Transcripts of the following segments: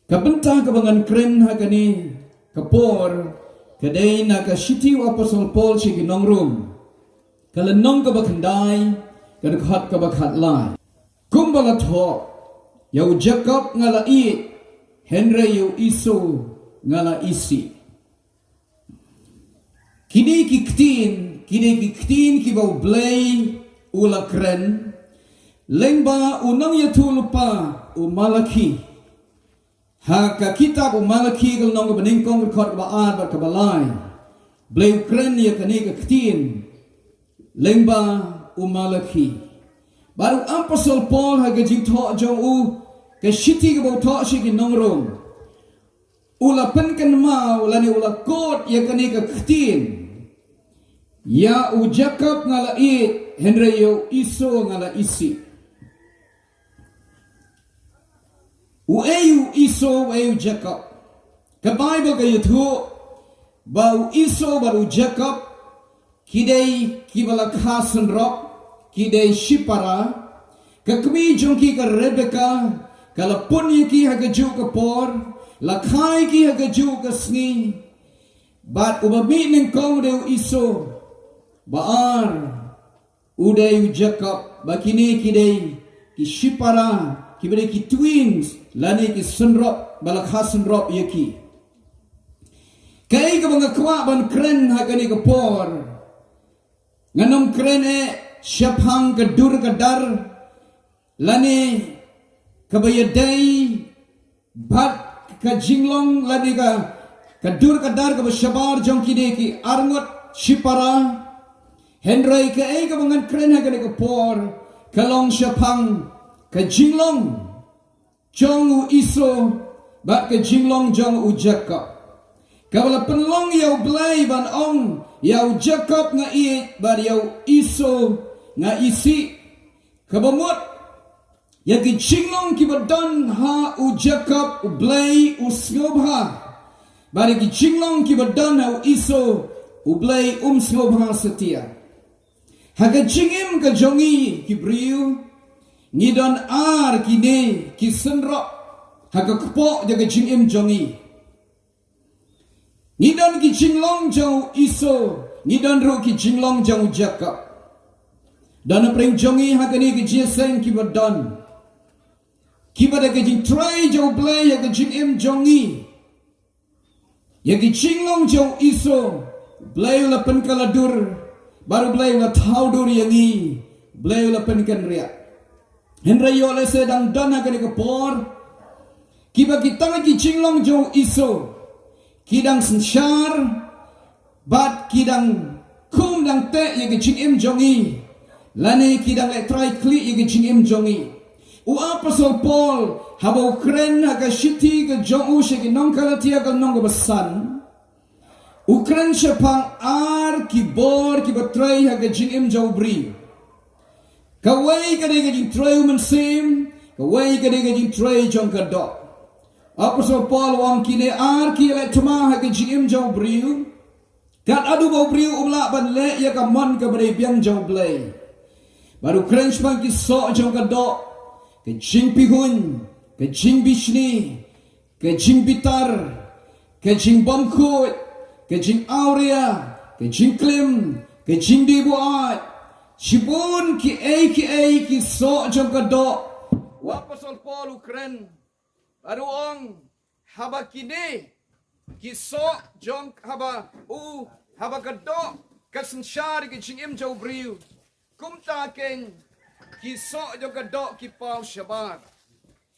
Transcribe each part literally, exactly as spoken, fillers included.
Ka bynta kaba ngan kren ha kane ka por ka dei na ka shithi u Apostol Paul sha ki nong Rom, ka lynnong kaba khyndai, ka dkhot kaba khatlai. Kumba la thoh, ïa u Jakob nga la ïeit, hynrei ïa u Esau nga la isih. Kine ki ktien, kine ki ktien kiba U Blei u la kren lyngba u nongïathuhlypa u Malakhi. Ha ka kitab u Malakhi ka lynnong kaba nyngkong, ka dkhot kaba ar bad kaba lai, U Blei u kren ïa kane ka ktien lyngba u Malakhi. Bad u Apostol Paul ha ka jingthoh jong u, ka shithi kaba u thoh sha ki nong Rom, u la pynkynmaw lane u la quote ïa kane ka ktien, ïa u Jakob nga la ïeit, hynrei ïa u Esau nga la isih. U ei u Esau, u ei u Jakob? Ka Baibl ka ïathuh ba u Esau bad u Jakob ki dei kiba la kha synrop, ki dei shipara. Ka kmie jong ki ka Rebeka ka la pun ïa ki ha kajuh ka por, la kha ïa ki ha kajuh ka sngi. Bad uba mih nyngkong u dei u Esau, ba ar u dei u Jakob, ba kine ki dei ki shipara, kiba dei ki twins, lane ki synrop, ba la kha synrop ïa ki. Kaei kaba nga kwah ban kren ha kane ka por, ngan ym kren eh shaphang ka dur ka dar, lane kaba ïadei bad ka jinglong lane ka, ka dur ka dar kaba shabar jong kine ki arngut shipara. Hynrei kaei kaba ngan kren ha kane ka por ka long shaphang ka jinglong jong u Esau bad ka jinglong jong u Jakob, kaba la pynlong ïa U Blei ban ong, ïa u Jakob nga ïeit bad ïa u Esau nga isih. Kaba mut, ïa ki jinglong kiba don ha u Jakob U Blei u sngewbha, bad ïa ki jinglong kiba don ha u Esau U Blei um sngewbha satia. Ha ka jingim ka jong ngi ki briew, ngi don ar kine ki synrop ha ka kpoh jong ka jingim jong ngi. Ngi don ki jinglong jong u Esau, ngi don ruh ki jinglong jong u Jakob. Don hapdeng jong ngi ha kane ka jingïaseng kiba don, kiba da ka jingtrei jong U Blei ha ka jingim jong ngi. Ïa ki jinglong jong u Esau, U Blei u la pynkylla dur, bad U Blei u la thaw dur ïa ngi, U Blei u la pynkynriah. Hynrei ïoh lehse dang don ha kane ka por kiba ki tang ki jinglong jong u Esau ki dang synshar, bad ki dang khum dang teh ïa ka jingim jong ngi, lane ki dang leh trai khlieh ïa ka jingim jong ngi. U Apostol Paul haba u kren ha ka shithi ka jong u sha ki nong Galatia ka lynnong kaba san, u kren shaphang ar ki bor kiba trei ha ka jingim jong u briew. Kawei ka dei ka jingtrei u Mynsiem, kawei ka dei ka jingtrei jong ka doh. Apostol Paul u ong kine ar ki leh thma ha ka jingim jong u briew, kat haduh ba u briew um lah ban leh ïa ka mon kaba dei biang jong u Blei. Bad u kren shaphang ki soh jong ka doh, ka jingpihuiñ, ka jingbishni, ka jingbitar, ka jingbymkhuid, ka jingawria, ka jingklim, ka jingdih buaid. Shibun kiei kiei ki soh jong ka doh. U Apostol Paul u kren bad u ong, haba kine ki soh jong, haba u, haba ka doh ka synshar ïa ka jingim jong u briew, kumta keiñ ki soh jong ka doh ki paw shabar.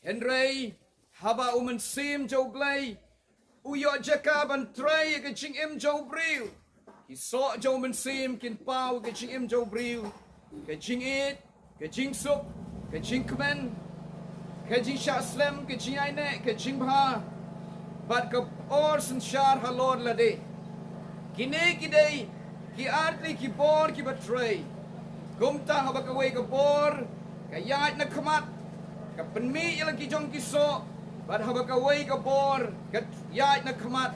Hynrei haba u Mynsiem jong u Blei u ïoh jaka ban trei ïa ka jingim jong u briew, ki soh jong u Mynsiem kin paw ïa ka jingim jong u briew, ka jingïeit, ka jingsuk, ka jingkmen, ka jingshah slem, ka jingïaineh, ka jingbha, bad ka bor synshar halor lade. Kine ki dei ki artylli ki bor kiba trei. Kumta haba kawei ka bor ka ïaid na khmat, ka pynmih ïa la ki jong ki soh, bad haba kawei ka bor ka ïaid na khmat,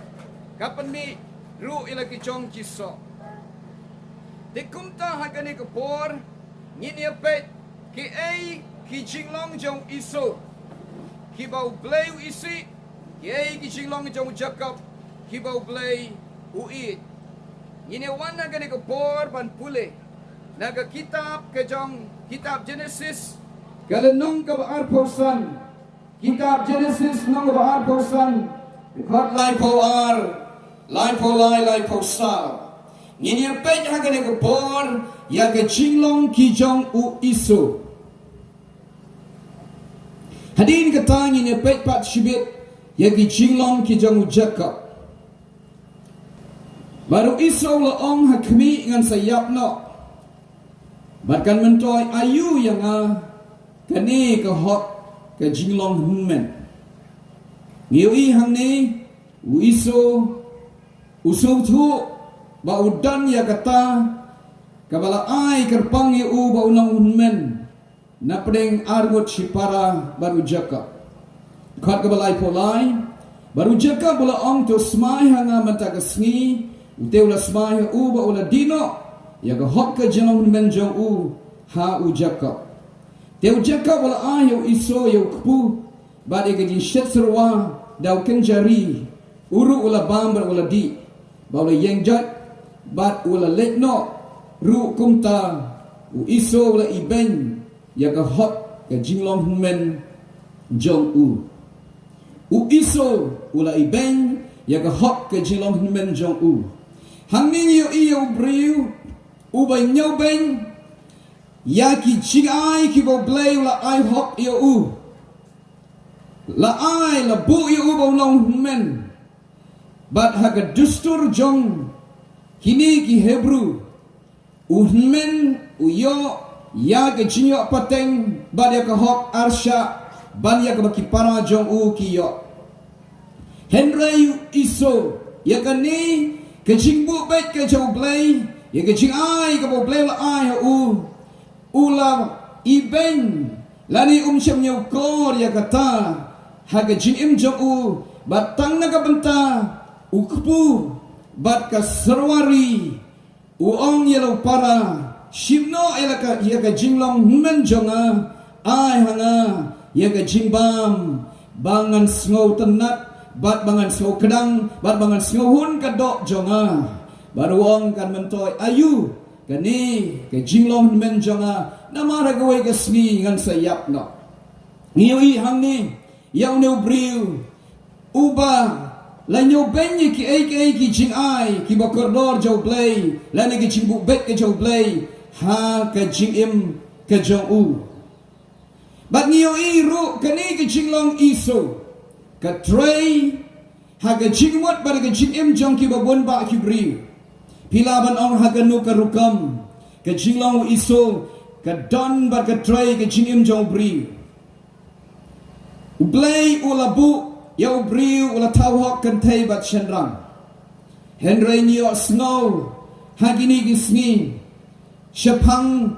ka pynmih ruh ïa la ki jong ki soh. Te kumta ha kane ka por ngin ïa peit kiei ki jinglong jong u Esau kiba U Blei u isih, Kiei ki jinglong jong u Jakob kiba U Blei u ïeit? Ngin ïa wan ha kane ka por ban pule na ka kitab ka jong kitab Genesis, ka lynnong kaba arphew san. Kitab Genesis lynnong kaba arphew san, dkhot laiphew ar, laiphew lai, laiphew saw. Ngin ïa peit ha kane ka por ïa ka jinglong ki jong u Esau. Hadien kata ngin ïa peit pat shibit ïa ki jinglong ki jong u Jakob. Bad u Esau u la ong, ha khmih, ngan sa ïap noh, bad kan myntoi aïu ïa nga kane ka hok ka jinglong hynmen? Ngi ïohi hangne u Esau u sngewthuh ba u don ïa kata kaba la ai kyrpang ïa u ba u long u hynmen na pdeng arngut shipara bad u Jakob. Dkhot kaba laiphew lai. Bad u Jakob u la ong, to smai ha nga mynta ka sngi. Ute u la smai ha u bad u la dih noh ïa ka hok ka jinglong hynmen jong u ha u Jakob. Te u Jakob u la ai ïa u Esau ïa u kpu bad ïa ka jingshet syrwa da u kynjari. U ruh u la bam bad u la dih bad u la ïeng joit bad u la leit noh ruh. Kumta u Esau u la ibeiñ ïa ka hok ka jinglong hynmen jong u. U Esau u la ibeiñ ïa ka hok ka jinglong hynmen jong u. Hangne ngi ïohi ïa u briew uba ñiewbeiñ ïa ki jingai kiba U Blei u la ai hok ïa u. La ai, la buh ïa u ba u long hynmen. Bad ha ka dustur jong kine ki Hebru, u hynmen u ïoh ïa ka jingïoh pateng bad ïa ka hok arshah ban ïa kaba ki para jong u ki ïoh. Hynrei u Esau, ïa kane ka jingbuh beit ka jong U Blei, ïa ka jingai kaba U Blei u la ai ha u, u la ibeiñ lane um shym ñiewkor ïa kata ha ka jingim jong u, bad tang na ka bynta u kpu bad ka syrwa ri, u ong ïa la u para, shim noh ïa la ka, ïa ka jinglong hynmen jong nga, ai ha nga ïa ka jingbam ba ngan sngewtynnat bad ba ngan sngewkdang bad ba ngan sngewhun ka doh jong nga. Bad u ong, kan myntoi aïu kane ka jinglong hynmen jong nga? Namar ha kawei ka sngi ngan sa ïap noh. Ngi ïohi hangne ïa une u briew uba la ñiewbeiñ ïa kiei kiei ki jingai kiba kordor jong U Blei lane ka jingbuh beit ka jong U Blei ha ka jingim ka jong u. Bad ngi ïohi ruh kane ka jinglong Esau ka trei ha ka jingmut bad ka jingim jong kiba bun bah ki briew. Phi lah ban ong ha kano ka rukom, ka jinglong u Esau ka don bad ka trei ka jingim jong u briew. U Blei u la buh ïa u briew u la thaw hok kynthei bad shynrang. Hynrei ngi ïohsngew ha kine ki sngi shaphang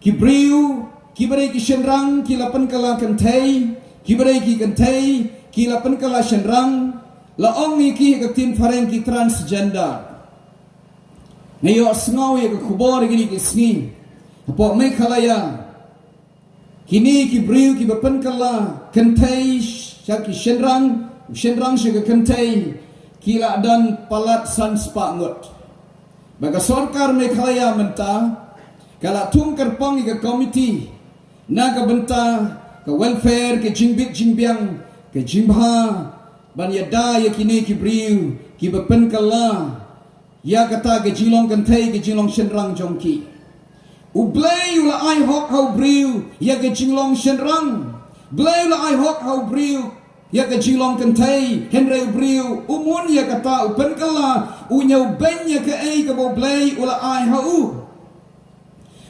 ki briew kiba dei ki shynrang ki la pynkylla kynthei, kiba dei ki kynthei ki la pynkylla shynrang, la ong ïa ki ha ka ktien phareng ki transgender. Ngi ïohsngew ïa ka khubor ha kine ki sngi hapoh Meghalaya. Kine ki briew kiba pynkylla kynthei sha ki shynrang, shynrang sha ki kynthei, ki la don palat san spah ngut. Ba ka sorkar Meghalaya mynta ka la thung kyrpang ïa ka komiti na ka bynta ka welfare, ka jingbit jingbiang, ka jingbha, ban ïada ïa kine ki briew kiba pynkylla ïa kata ka jinglong kynthei, ka jinglong shynrang jong ki. U Blei u la ai hok ha u briew ïa ka jinglong shynrang. Blei u la ai hok ha u briew ïa ka jinglong kynthei, hynrei u briew um hun ïa kata, u pynkylla, u ñiewbeiñ ïa kaei kaba u Blei u la ai ha u.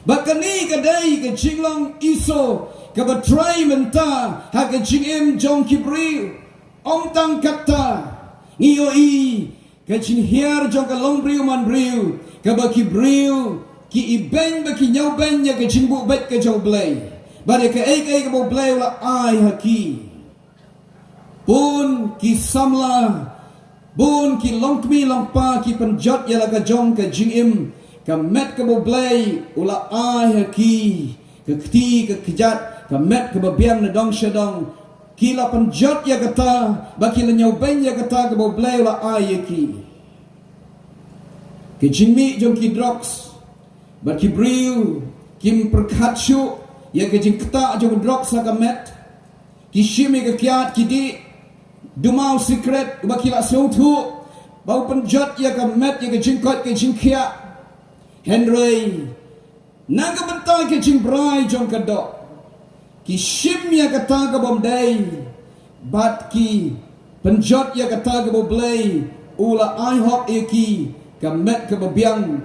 Bad kane ka dei ka jinglong Esau kaba trei mynta ha ka jingim jong ki briew. Ym tang katta, ngi ïohi ka jinghiar jong ka longbriew manbriew kaba ki briew ki ibeiñ bad ki ñiewbeiñ ïa ka jingbuh beit ka jong u Blei bad ïa kaei kaei kaba u Blei u la ai ha ki. Bun ki samla, bun ki longkmie longkpa ki pynjot ïa la ka jong ka jingim, ka met kaba u Blei u la ai ha ki, ka kti ka kjat, ka met kaba biang na dong sha dong. Ki la pynjot ïa kata, ba ki la ñiewbeiñ ïa kata kaba U Blei u la ai ïa ki. Ki jingmih jong ki drugs, bad ki briew kim pyrkhat shuh ïa ki jingktah jong drugs ha ka met. Ki shim ïa ka kiad ki dih, duma u sikret, ba ki la sngewthuh ba u pynjot ïa ka met, ïa ka jingkoit ka jingkhiah. Hynrei na ka bynta ka jingbrai jong ka doh, ki shim ïa kata ka bym dei, bad ki pynjot ïa kata kaba U Blei u la ai hok ïa ki, ka met kaba biang,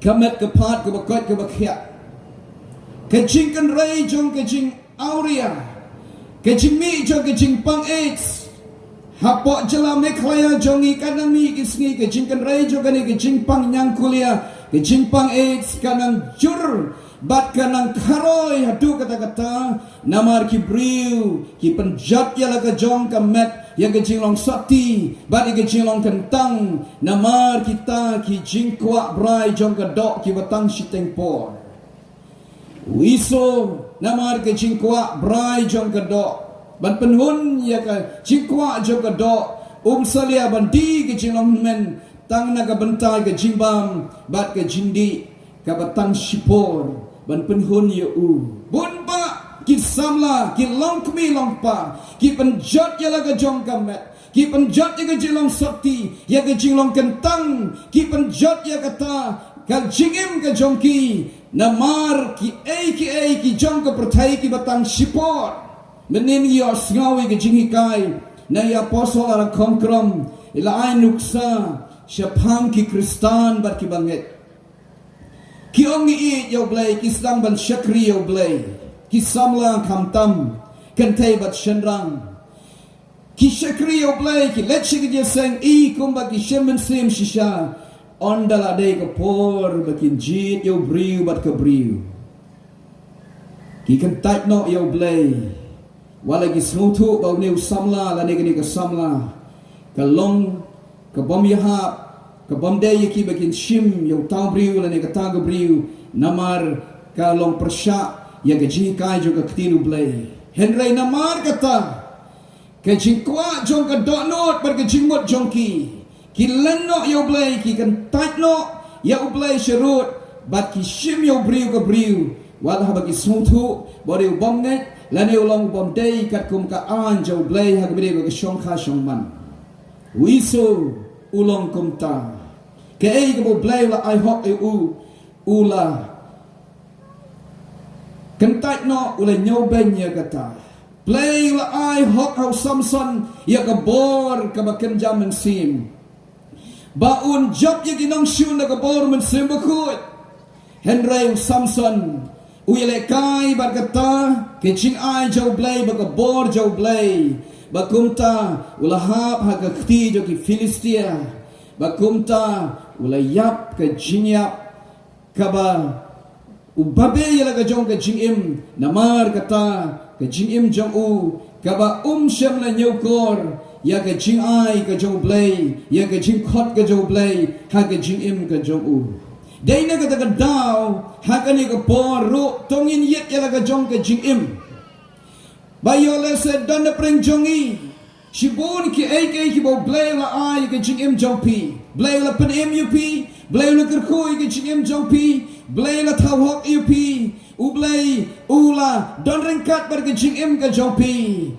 ka met ka phad kaba koit kaba khiah. Ka jingkynrei jong ka jingawria, ka jingmih jong ka jingpang AIDS. Hapoh jylla Meghalaya jong ngi, katba mih ki sngi, ka jingkynrei jong kane ka jingpang ñiangkulia, ka jingpang AIDS, ka nang jur bad ka nang kharoi haduh katta katta. Namar ki briew ki pynjot ïa la ka jong ka met ïa ka jinglong sotti bad ïa ka jinglong kyntang, namar kita ki jingkwah brai jong ka doh kiba tang shiteng por. U Esau, namar ka jingkwah brai jong ka doh, ban pynhun ïa ka jingkwah jong ka doh, um salia ban die ka jinglong hynmen tang na ka bynta ka jingbam bad ka jingdih kaba tang shipor ban pynhun ïa u. Bun bah ki samla, ki longkmie longkpa, ki pynjot ïa la ka jong ka met, ki pynjot ïa ka jinglong sotti, ïa ka jinglong kyntang, ki pynjot ïa kata ka jingim ka jong ki, namar kiei kiei ki jong ka pyrthei kiba tang shipor. Mynnin ngi ïohsngew ïa ka jinghikai na i apostol Arak Khongkrom, i la ai nuksa shaphang ki Khristan bad ki bangeit. Ki ong ngi ïeit ïa U Blei, ki sdang ban shakri ïa U Blei, ki samla khamtam kynthei bad shynrang. Ki shakri ïa U Blei, ki leit sha ka jingïaseng, i kumba ki shem mynsiem shisha. Ynda la dei ka por ba kin jied ïa u briew bad ka briew, ki kyntait noh ïa U Blei. Wat la ki sngewthuh ba une u samla lane kane ka samla ka long ka bym ïahap, ka bym dei ïa ki ba kin shim ïa uta u briew lane kata ka briew, namar ka long pyrshah ïa ka jinghikai jong ka ktien U Blei. Hynrei namar kata ka jingkwah jong ka dohnud bad ka jingmut jong ki, ki len noh ïa U Blei, ki kyntait noh ïa U Blei sharud, bad ki shim ïa u briew ka briew, wat la haba ki sngewthuh ba u dei u bymngeit lane u long u bymdei katkum ka aiñ jong U Blei ha kaba ïadei bad ka shongkha shongman. U Esau u long kumta. Kaei kaba U Blei u la ai hok ïa u, u la kyntait noh, u la ñiewbeiñ ïa kata. Blei u la ai hok ha u Samson ïa ka bor kaba kynja mynsiem, ba un jop ïa ki nongshun da ka bor Mynsiem Bakhuid. Hynrei u Samson u ïalehkai bad kata ka jingai jong U Blei bad ka bor jong U Blei, ba kumta u la hap ha ka kti jong ki Philistia, ba kumta u la ïap ka jingïap kaba u babe ïa la ka jong ka jingim. Namar kata ka jingim jong u kaba um shym la ñiewkor ïa ka jingai ka jong U Blei, ïa ka jingkhot ka jong U Blei ha ka jingim ka jong u. Dei na kata ka daw, ha kane ka por ruh, to ngin ïit ïa la ka jong ka jingim. Ba ïoh lehse don na pdeng jong ngi shibun kiei kiei kiba U Blei u la ai ïa ka jingim jong phi. Blei u la pynim ïa phi, Blei u la kyrkhu ïa ka jingim jong phi, Blei u la thaw hok ïa phi, U Blei u la don ryngkat bad ka jingim ka jong phi.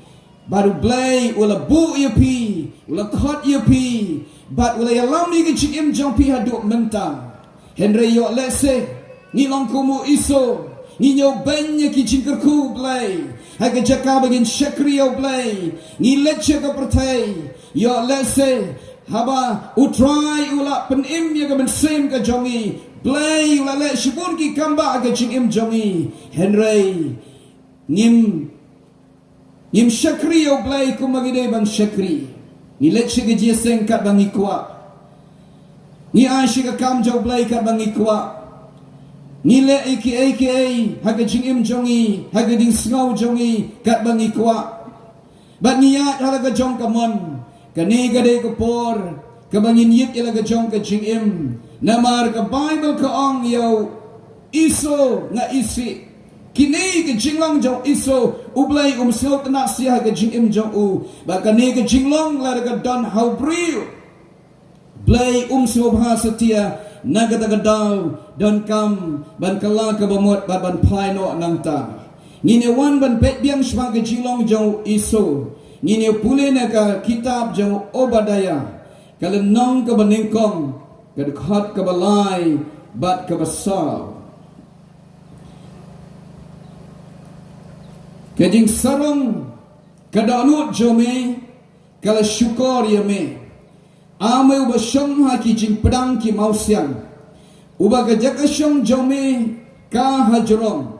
Bad U Blei u la buh ïa phi, u la khot ïa phi, bad u la ïalam ïa ka jingim jong phi haduh mynta. Hynrei ïoh lehse ngi long kum u Esau, ngi ñiewbeiñ ïa ki jingkyrkhu U Blei. Ha ka jaka ba ngin shakri ïa U Blei, ngi leit sha ka pyrthei. Ïoh lehse haba U Trai u la pynim ïa ka mynsiem ka jong ngi, Blei u la leh shibun ki kambah ha ka jingim jong ngi, hynrei ngim ngim shakri ïa U Blei kumba ngi dei ban shakri. Ngi leit sha ka jingïaseng katba ngi kwah, ngi ai sha ka kam jong U Blei katba ngi kwah, ngi leh ïa kiei kiei ha ka jingim jong ngi, ha ka jingsngew jong ngi katba ngi kwah. Bad ngi ïaid ha la ka jong ka mon. Kane ka dei ka por kaba ngin ïit ïa la ka jong ka jingim. Namar ka Baibl ka ong ïa u Esau nga isih. Kine ki jinglong jong u Esau U Blei um sngewtynnad satia ha ka jingim jong u, bad kane ka jinglong lada ka don ha u briew, Blei um sngewbha satia. Na kata ka daw donkam ban kylla ka bamut bad ban phai noh nangta. Ngin ïa wan ban peit biang shaphang ka jinglong jong u Esau. Ngin ïa pule na ka kitab jong u Obadiah, ka lynnong kaba nyngkong, ka dkhot kaba lai bad kaba saw. Ka jingsarong ka dohnud jong me ka la shukor ïa me, A me uba shong ha ki jingpdang ki mawsiang, uba ka jaka shong jong me ka hajrong,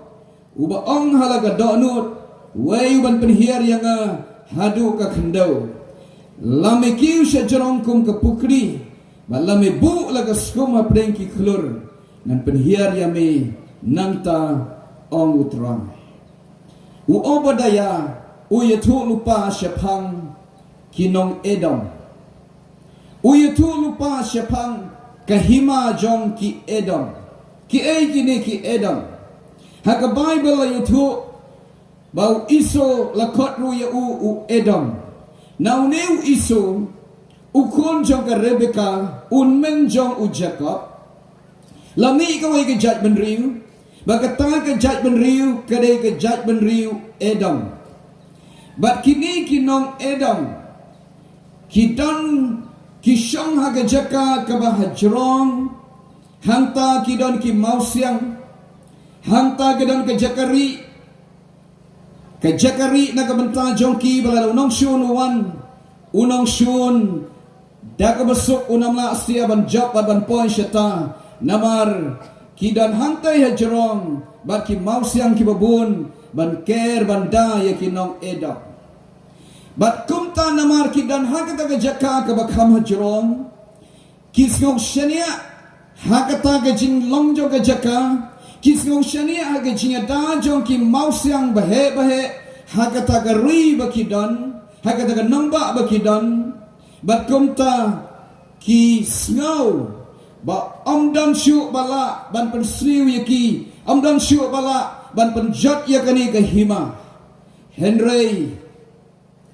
uba ong ha la ka dohnud, wei u ban pynhiar ïa nga haduh ka khyndew. Lada me kiew sha jrong kum ka pukri, bad lada me buh la ka skum hapdeng ki khlur, ngan pynhiar ïa me nangta, ong u Trai. U Obadiah u ïathuh lypa shaphang ki nong Edom. U ïathuh lypa shaphang ka hima jong ki Edom. Kiei kine ki Edom? Ha ka Baibl la ïathuh ba u Esau la khot ruh ïa u u Edom. Na une u Esau, u khun jong ka Rebekah, u hynmen jong u Jakob, la mih kawei ka jaitbynriew, bad kata ka jaitbynriew ka dei ka jaitbynriew Edom. Bad kine ki nong Edom ki don, ki shong ha ka jaka kaba hajrong, hangta ki don ki mawsiang, hangta ki don ka jaka rieh, ka jaka rieh na ka bynta jong ki, ba lada u nongshun u wan, u nongshun da kaba suk un ym lah satia ban jop bad ban poi shata, namar ki don hangtei hajrong bad ki mawsiang kiba bun ban ker ban da ïa ki nong Edom. Bad kumta namar ki don ha kata ka jaka kaba kham hajrong, ki sngew shaniah ha kata ka jinglong jong ka jaka, ki sngew shaniah ha ka jingïada jong ki mawsiang baheh baheh ha kata ka ri ba ki don, ha kata ka nongbah ba ki don. Bad kumta ki sngew ba ym don shuh ba lah ban pynsniew ïa ki, ym don shuh ba lah ban pynjot ïa kane ka hima. Hynrei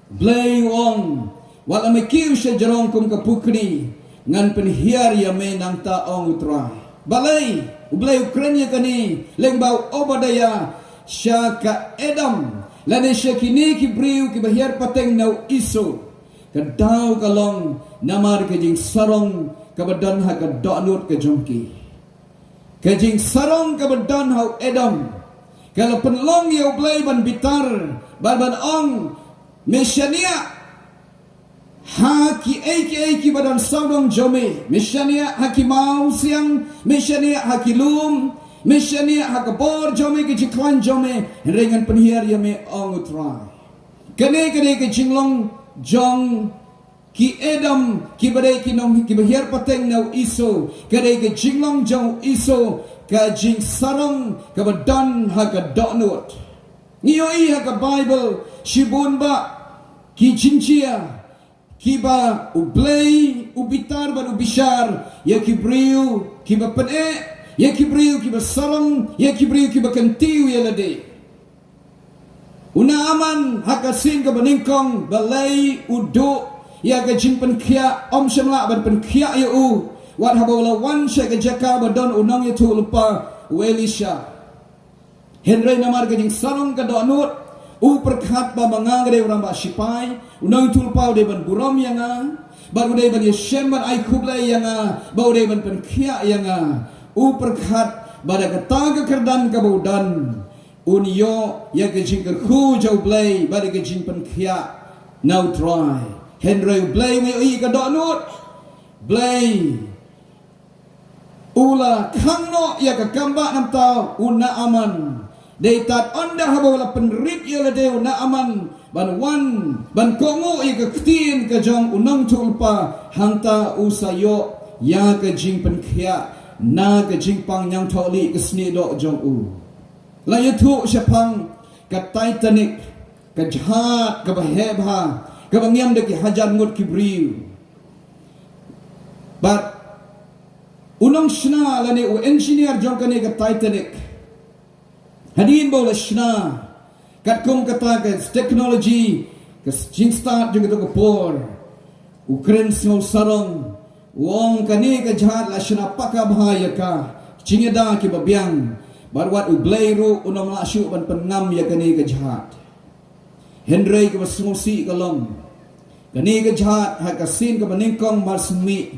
Blei u ong, wat la me kiew sha jrong kum ka pukri, ngan pynhiar ïa me nangta, ong u Trai. Balei U Blei u kren ïa kane lyngba u Obadiah sha ka Edom, lane sha kine ki briew kiba hiar pateng na u Esau? Ka daw ka long namar ka jingsarong kaba don ha ka dohnud ka jong ki. Ka jingsarong kaba don ha u Edom ka la pynlong ïa U Blei ban bitar, ban, ban ong, me shaniah ha kiei kiei kiba don sawdong jong me, me shaniah ha ki mawsiang, me shaniah ha ki lum, me shaniah ha ka bor jong me, ka jingkhlaiñ jong me, hynrei ngan pynhiar ïa me, ong u Trai. Kane ka dei ka jinglong jong ki Edom kiba dei ki nong kiba hiar pateng na u Esau, ka dei ka jinglong jong u Esau, ka jingsarong kaba don ha ka dohnud. Ngi ïohi ha ka Baibl shibun bah ki jingjia kiba U Blei u bitar bad u bishar ïa ki briew kiba pyneh, ïa ki briew kiba sarong, ïa ki briew kiba kyntiew ïa lade. U Naaman ha ka sien kaba nyngkong, balei u duh ïa ka jingpynkhiah? Ym shym lah ban pynkhiah ïa u wat haba u la wan sha ka jaka ba don u nongïathuhlypa u Elisha. Hynrei namar ka jingsarong ka dohnud, u pyrkhat ba ma nga ka dei u rangbah shipai, u nongïathuhlypa u dei ban burom ïa nga, bad u dei ban ïashem ban ai khublei ïa nga, bad u dei ban pynkhiah ïa nga. U pyrkhat ba da kata ka kyrdan kaba u don, un ïoh ïa ka jingkyrkhu jong U Blei bad ïa ka jingpynkhiah na U Trai. Hynrei U Blei u ïohi ka dohnud. Blei u la khang noh ïa ka kambah namar u Naaman. Dei tad ynda haba u la pynrit ïa lade u Naaman ban wan ban kohnguh ïa ka ktien ka jong u nongïathuhlypa, hangta u sa ïoh ïa ka jingpynkhiah na ka jingpang ñiangthohlieh ka snieh doh jong u. La ïathuh shaphang ka Titanic, ka jhad kaba heh bha, kaba ngiam da ki hajar ngut ki briew. Bad u nongshna lane u engineer jong kane ka Titanic, hadien ba u la shna, Katkum kata ka technology, ka jingstad jong kata ka por, u kren sngewsarong, u ong kane ka jhat la shna paka bha ïa ka, jingïada kiba biang, bad wat U Blei ruh un ym lah shuh ban pynngam ïa kane ka jhat. Hynrei kaba sngewsih ka long, kane ka jhat ha ka sien kaba nyngkong mar sngewmih,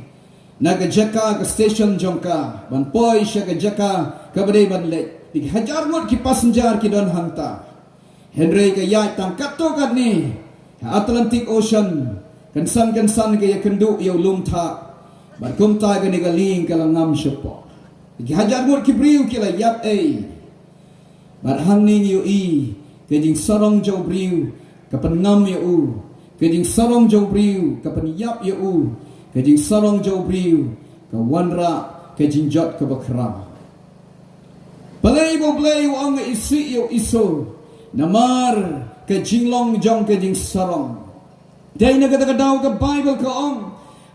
na ka jaka ka station jong ka, ban poi sha ka jaka kaba dei ban leit, ki hajar ngut ki passenger ki don hangta. Hynrei ka ïaid tang katto katne ha Atlantic Ocean, kynsan kynsan ka ïakynduh ïa u lum thah, bad kumta kane ka lieng ka la ngam shapoh. Ki hajar ngut ki briew ki la ïap ei. Bad hangne ngi ïohi, ka jingsarong jong u briew ka pynngam ïa u, ka jingsarong jong u briew ka pynïap ïa u, ka jingsarong jong u briew ka wanrah ka jingjot kaba khraw. Balei ba U Blei u ong isih ïa u Esau? Namar ka jinglong jong ka jingsarong. Dei na kata ka daw ka Baibl ka ong,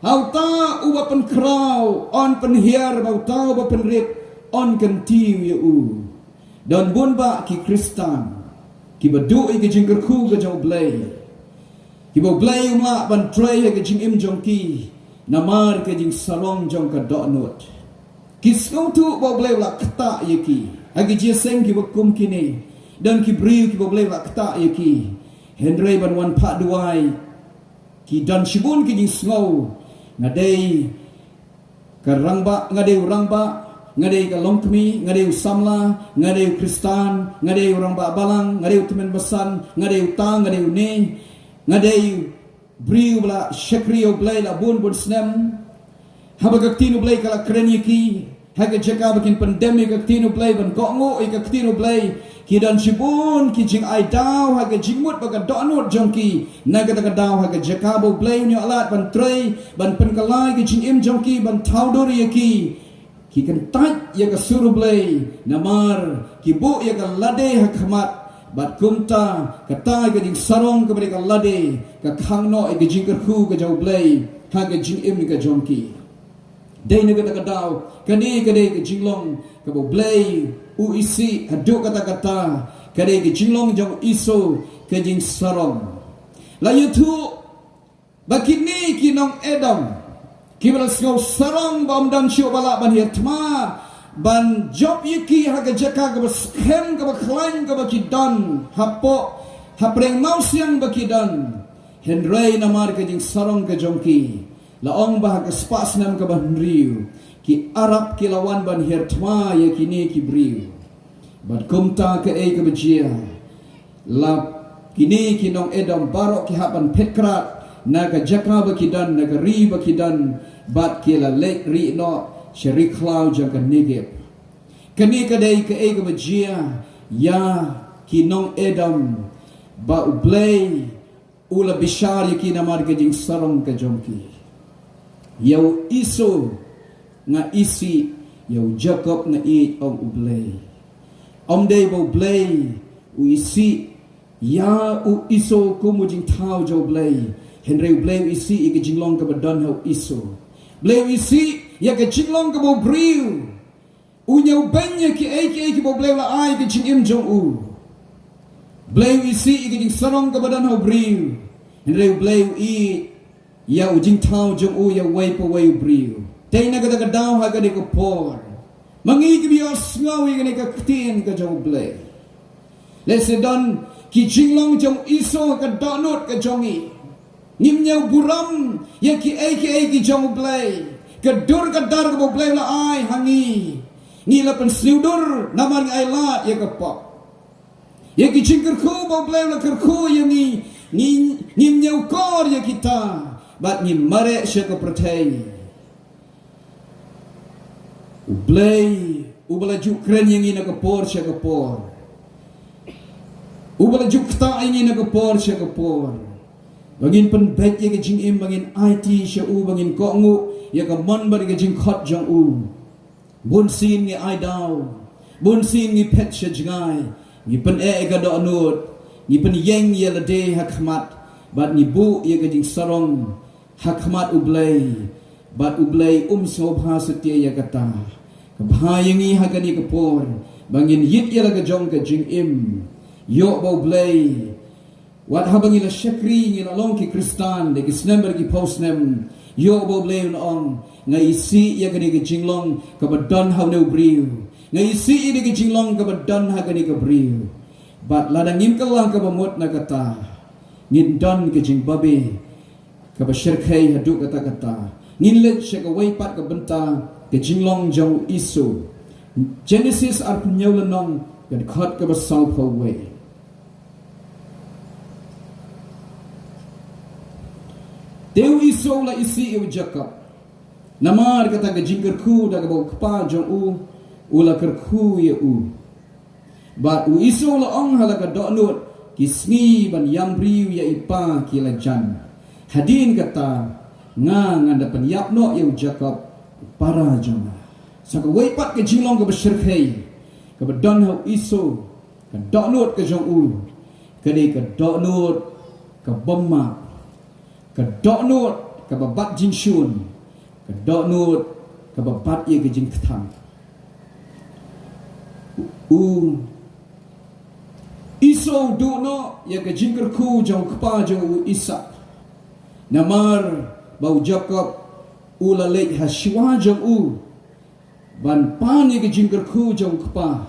ha uta uba pynkhraw yn pynhiar, bad uta uba pynrit yn kyntiew ïa u. Don bun bah ki Khristan kiba duh ïa ka jingkyrkhu ka jong U Blei, kiba U Blei um lah ban trei ha ka jingim jong ki namar ka jingsarong jong ka dohnud. Ki sngewthuh ba U Blei u la ktah ïa ki ha ki jingïaseng kiba kum kine. Don ki briew kiba U Blei u la ktah ïa ki. Hynrei ban wan phah duwai, ki don shibun ki jingsngew, nga dei ka rangbah, nga dei u rangbah, nga dei ka longkmie, nga dei u samla, nga dei u Khristan, nga dei u rangbah balang, nga dei u tymmen basan, nga dei uta, nga dei une, nga dei u briew ba la shakri ïa U Blei la bun bun snem. Haba ka ktien U Blei ka la kren ïa ki, ha ka jaka ba kin pyndem ïa ka ktien U Blei, ban kohnguh ïa ka ktien U Blei, ki don shibun ki jingai daw ha ka jingmut bad ka dohnud jong ki. Na kata ka daw ha ka jaka ba U Blei un ïoh lad ban trei, ban pynkylla ïa ka jingim jong ki, ban thaw dur ïa ki, ki kyntait ïa ka sur U Blei, namar ki buh ïa ka lade ha khmat. Bad kumta kata ka jingsarong kaba dei ka lade ka khang noh ïa ka jingkyrkhu ka jong U Blei ha ka jingim ka jong ki. Dei na kata ka daw, kane ka dei ka jinglong kaba U Blei u isih haduh katta katta. Ka dei ka jinglong jong u Esau, ka jingsarong. La ïathuh ba kine ki nong Edom, kiba la sngewsarong ba ym don shuh ba lah ban hiar thma, ban jop ïa ki ha ka jaka kaba skhem, kaba khlaiñ, kaba ki don hapoh, ha pdeng mawsiang ba ki don. Hynrei namar ka jingsarong ka jong ki, la ong ba ha ka spah snem kaba hynriew, ki Arab ki la wan ban hiar thma ïa kine ki briew. Bad kumta kaei kaba jia, la kine ki nong Edom baroh ki hap ban phet krad na ka jaka ba ki don, na ka ri ba ki don, bad ki la leit rieh noh sha ri khlaw jong ka Negeb. Kane ka dei kaei kaba jia ïa ki nong Edom, ba U Blei u la bishar ïa ki namar ka jingsarong ka jong ki. Ïa u Esau nga isih, ïa u Jakob nga ïeit, ong U Blei. Ym dei ba U Blei u isih ïa u Esau kum u jingthaw jong U Blei, hynrei U Blei u isih ïa ka jinglong kaba don ha u Esau. Blei u isih ïa ka jinglong kaba u briew u ñiewbeiñ ïa kiei kiei kiba U Blei u la ai ka jingim jong u. Blei u isih ïa ka jingsarong kaba don ha u briew, hynrei U Blei u ïeit ïa u jingthaw jong u ïa uwei pa uwei u briew. Te na kata ka daw ha kane ka por, ma ngi kiba ïohsngew ïa kane ka ktien ka jong U Blei, lehse don ki jinglong jong u Esau ha ka dohnud ka jong ngi. Ngim ñiew burom ïa kiei kiei ki jong U Blei. Ka dur ka dar kaba U Blei u la ai ha ngi, ngi la pynsniew dur namar ngi ailad ïa ka pop. Ïa ki jingkyrkhu ba U Blei u la kyrkhu ïa ngi, ngi, ngim ñiew kor ïa kita, bad ngim mareh sha ka pyrthei. U Blei uba la ju kren ïa ngi na ka por sha ka por, uba la ju ktah ïa ngi na ka por sha ka por, ba ngin pynbeit ïa ka jingim, ba ngin aiti sha u, ba ngin kohnguh ïa ka mon bad ïa ka jingkhot jong u. Bun sien ngi ai daw, bun sien ngi phet sha jngai, ngi pyneh ïa ka dohnud, ngi pynïeng ïa lade ha khmat, bad ngi buh ïa ka jingsarong ha khmat U Blei, bad U Blei um sngewbha satia ïa kata. Ka bha ïa ngi ha kane ka por ba ngin ïit ïa la ka jong ka jingim, Ïoh ba U Blei, wat haba ngi la shakri, ngi la long ki Khristan da ki snem bad ki phew snem, ïoh ba U Blei un ong, nga isih ïa kane ka jinglong kaba don ha une u briew, nga isih ïa kane ka jinglong kaba don ha kane ka briew. Bad lada ngim kylla kaba mut na kata, ngin don ka jingbabe kaba shyrkhei haduh katta katta. Ngin leit sha kawei pat ka bynta, ka jinglong jong u Esau. Genesis arphew hynñiew lynnong, ka dkhot kaba sawphew wei. Te u Esau u la isih ïa u Jakob, namar kata ka jingkyrkhu da kaba u kpa jong u u la kyrkhu ïa u. Bad u Esau u la ong ha la ka dohnud, ki sngi ban ïam briew ïa i pa ki la jan. Hadien kata, nga ngan da pynïap noh ïa u Jakob, u para jong nga. Sa kawei pat ka jinglong kaba shyrkhei kaba don ha u Esau, ka dohnud ka jong u, ka dei ka dohnud ka bym map, ka dohnud kaba bat jingshun, ka dohnud kaba bat ïa ka jingkthang. U Esau u duh noh ïa ka jingkyrkhu jong u kpa jong u Isak. Namar ba u Jakob u la leit ha shuwa jong u ban pan ïa ka jingkyrkhu jong u kpa,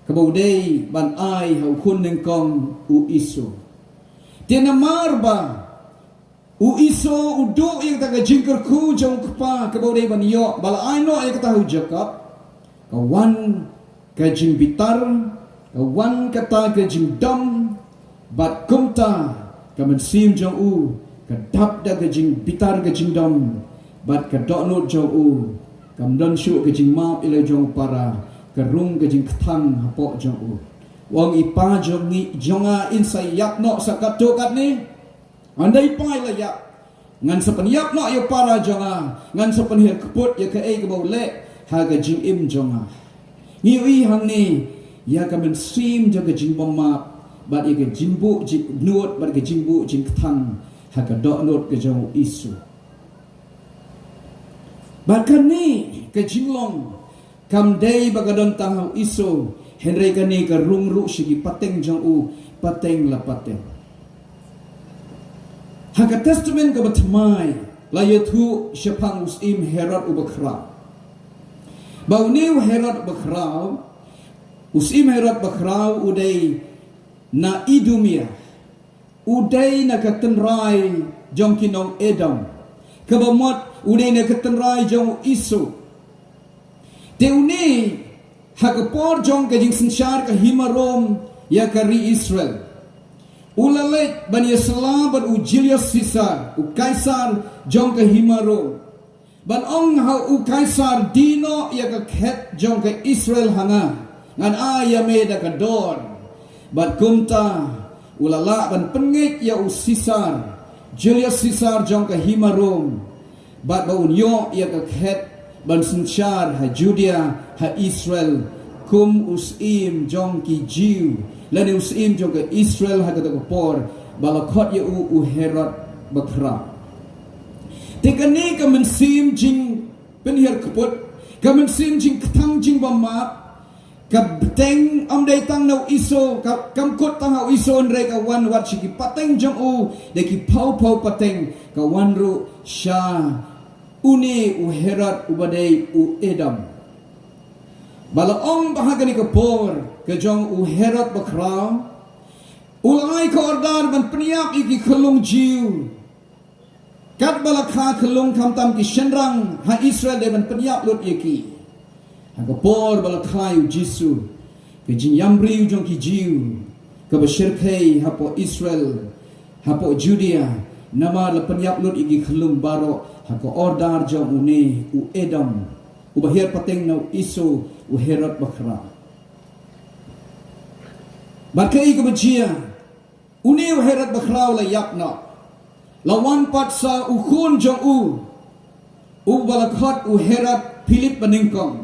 kaba u dei ban ai ha u khun nyngkong u Esau. Te namar ba u Esau u duh ïa kata ka jingkyrkhu jong u kpa, kaba u dei ban ïoh, ba la ai noh ïa kata ha u Jakob, ka wan ka jingbitar, ka wan kata ka jingdom, bad kumta ka mynsiem jong u ka dap da ka jingbitar ka jingdom, bad ka dohnud jong u kam don shuh ka jingmap ïa la jong u para, ka rung ka jingkthang hapoh jong u. U ong, i pa jong ngi, jong nga, in sa ïap noh sa katto katne. Ynda i pa i la ïap, ngan sa pynïap noh ïa u para jong nga, ngan sa pynhiar kput ïa kaei kaba u leh ha ka jingim jong nga. Ngi ïohi hangne ïa ka mynsiem jong ka jingbymap, bad ïa ka jingbuh jingnud, bad ka jingbuh jingkthang ha ka dohnud ka jong u Esau. Bad kane ka jinglong kam dei ba ka don tang ha u Esau, hynrei kane ka rung ruh sha ki pateng jong u, pateng la pateng. Ha ka Testament kaba Thymmai la ïathuh shaphang u Syiem Herod uba khraw. Ba une u Herod uba khraw, u Syiem Herod uba khraw u dei na Idumea, u dei na ka tynrai jong ki nong Edom, kaba mut u dei na ka tynrai jong u Esau. Te une, ha ka por jong ka jingsynshar ka hima Rom ïa ka ri Israel, u la leit ban ïasylla bad u Julius Caesar, u Kaisar jong ka hima Rom, ban ong ha u Kaisar, die noh ïa ka khet jong ka Israel ha nga, ngan ai ïa me da ka dor. Bad kumta u la lah ban pynngeit ïa u Caesar, Julius Caesar jong ka hima Rom, bad ba un ïoh ïa ka khet ban synshar ha Judea, ha Israel, kum u syiem jong ki Jiw, lane u syiem jong ka Israel ha kata ka por, ba la khot ïa u u Herod ba khraw. Te kane ka mynsiem jingpynhiar kput, ka mynsiem jingkthang jingbymap, ka bteng ym dei tang na u Esau, ka, kam kut tang ha u Esau, hynrei ka wan wat sha ki pateng jong u, da ki phew phew pateng, ka wan ruh sha une u Herod uba dei u Edom. Ba la ong ba ha kane ka por ka jong u Herod ba khraw, u la ai ka order ban pynïap ïa ki khyllung Jiw. Katba la kha khyllung khamtam ki shynrang ha Israel dei ban pynïap lut ïa ki. Ha ka por ba la kha ïa u Jisu, ka jingïam briew jong ki Jiw kaba shyrkhei hapoh Israel, hapoh Judea, namar la pynïap lut ïa ki khyllung baroh ha ka order jong une u Edom, uba hiar pateng na u Esau, u Herod ba khraw. Bad kaei kaba jia, une u Herod ba khraw la ïap noh. La wan pat sa u khun jong u, uba la khot u Herod Philip banyngkong.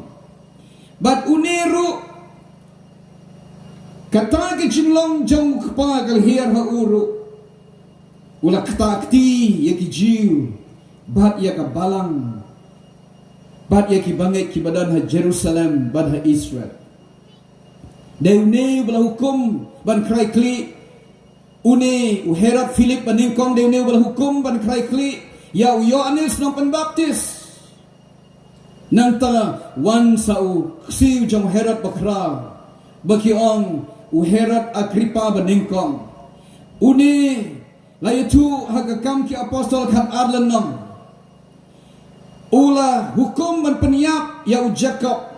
Bad une ruh, kata ka jinglong jong u kpa ka la hiar ha u ruh. U la ktah kti ïa ki Jiw, bad ïa ka balang, bad ïa ki bangeit kiba don ha Jerusalem bad ha Israel. Dei une uba la hukum ban krai khlieh. Une u Herod Philip banyngkong, dei une uba la hukum ban krai khlieh ïa u Ïoannis Nongpynbaptis. Nangta wan sa u ksiew jong Herod bakhraw, ba ki ong u Herod Agrippa banyngkong. Une la ïathuh ha ka Kam ki Apostol khatar lynnong. U la hukum ban pynïap ïa u Jakob,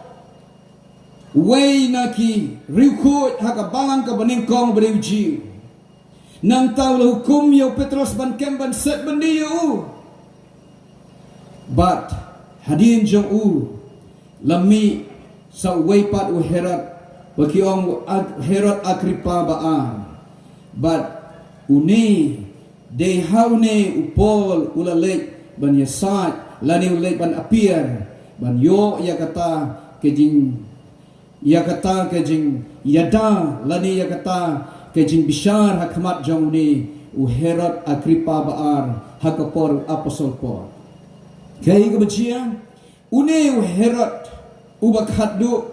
uwei na ki riewkhuid ha ka balang kaba nyngkong ba dei u Jiw. Nangta u la hukum ïa u Petros ban kem ban set byndi ïa u. Bad hadien jong u la mih sa uwei pat u Herod, ba ki ong u Ag-, Herod Agrippa ba ar. Bad une dei ha une u Paul u la leit ban ïasaid lane u leit ban appear, ban ïoh ïa kata ka jing, ïa kata ka jingïada lane ïa kata ka jingbishar ha khmat jong une u Herod Agrippa ba ar ha ka por u Apostol Paul. Kaei kaba jia? Une u Herod uba khatduh,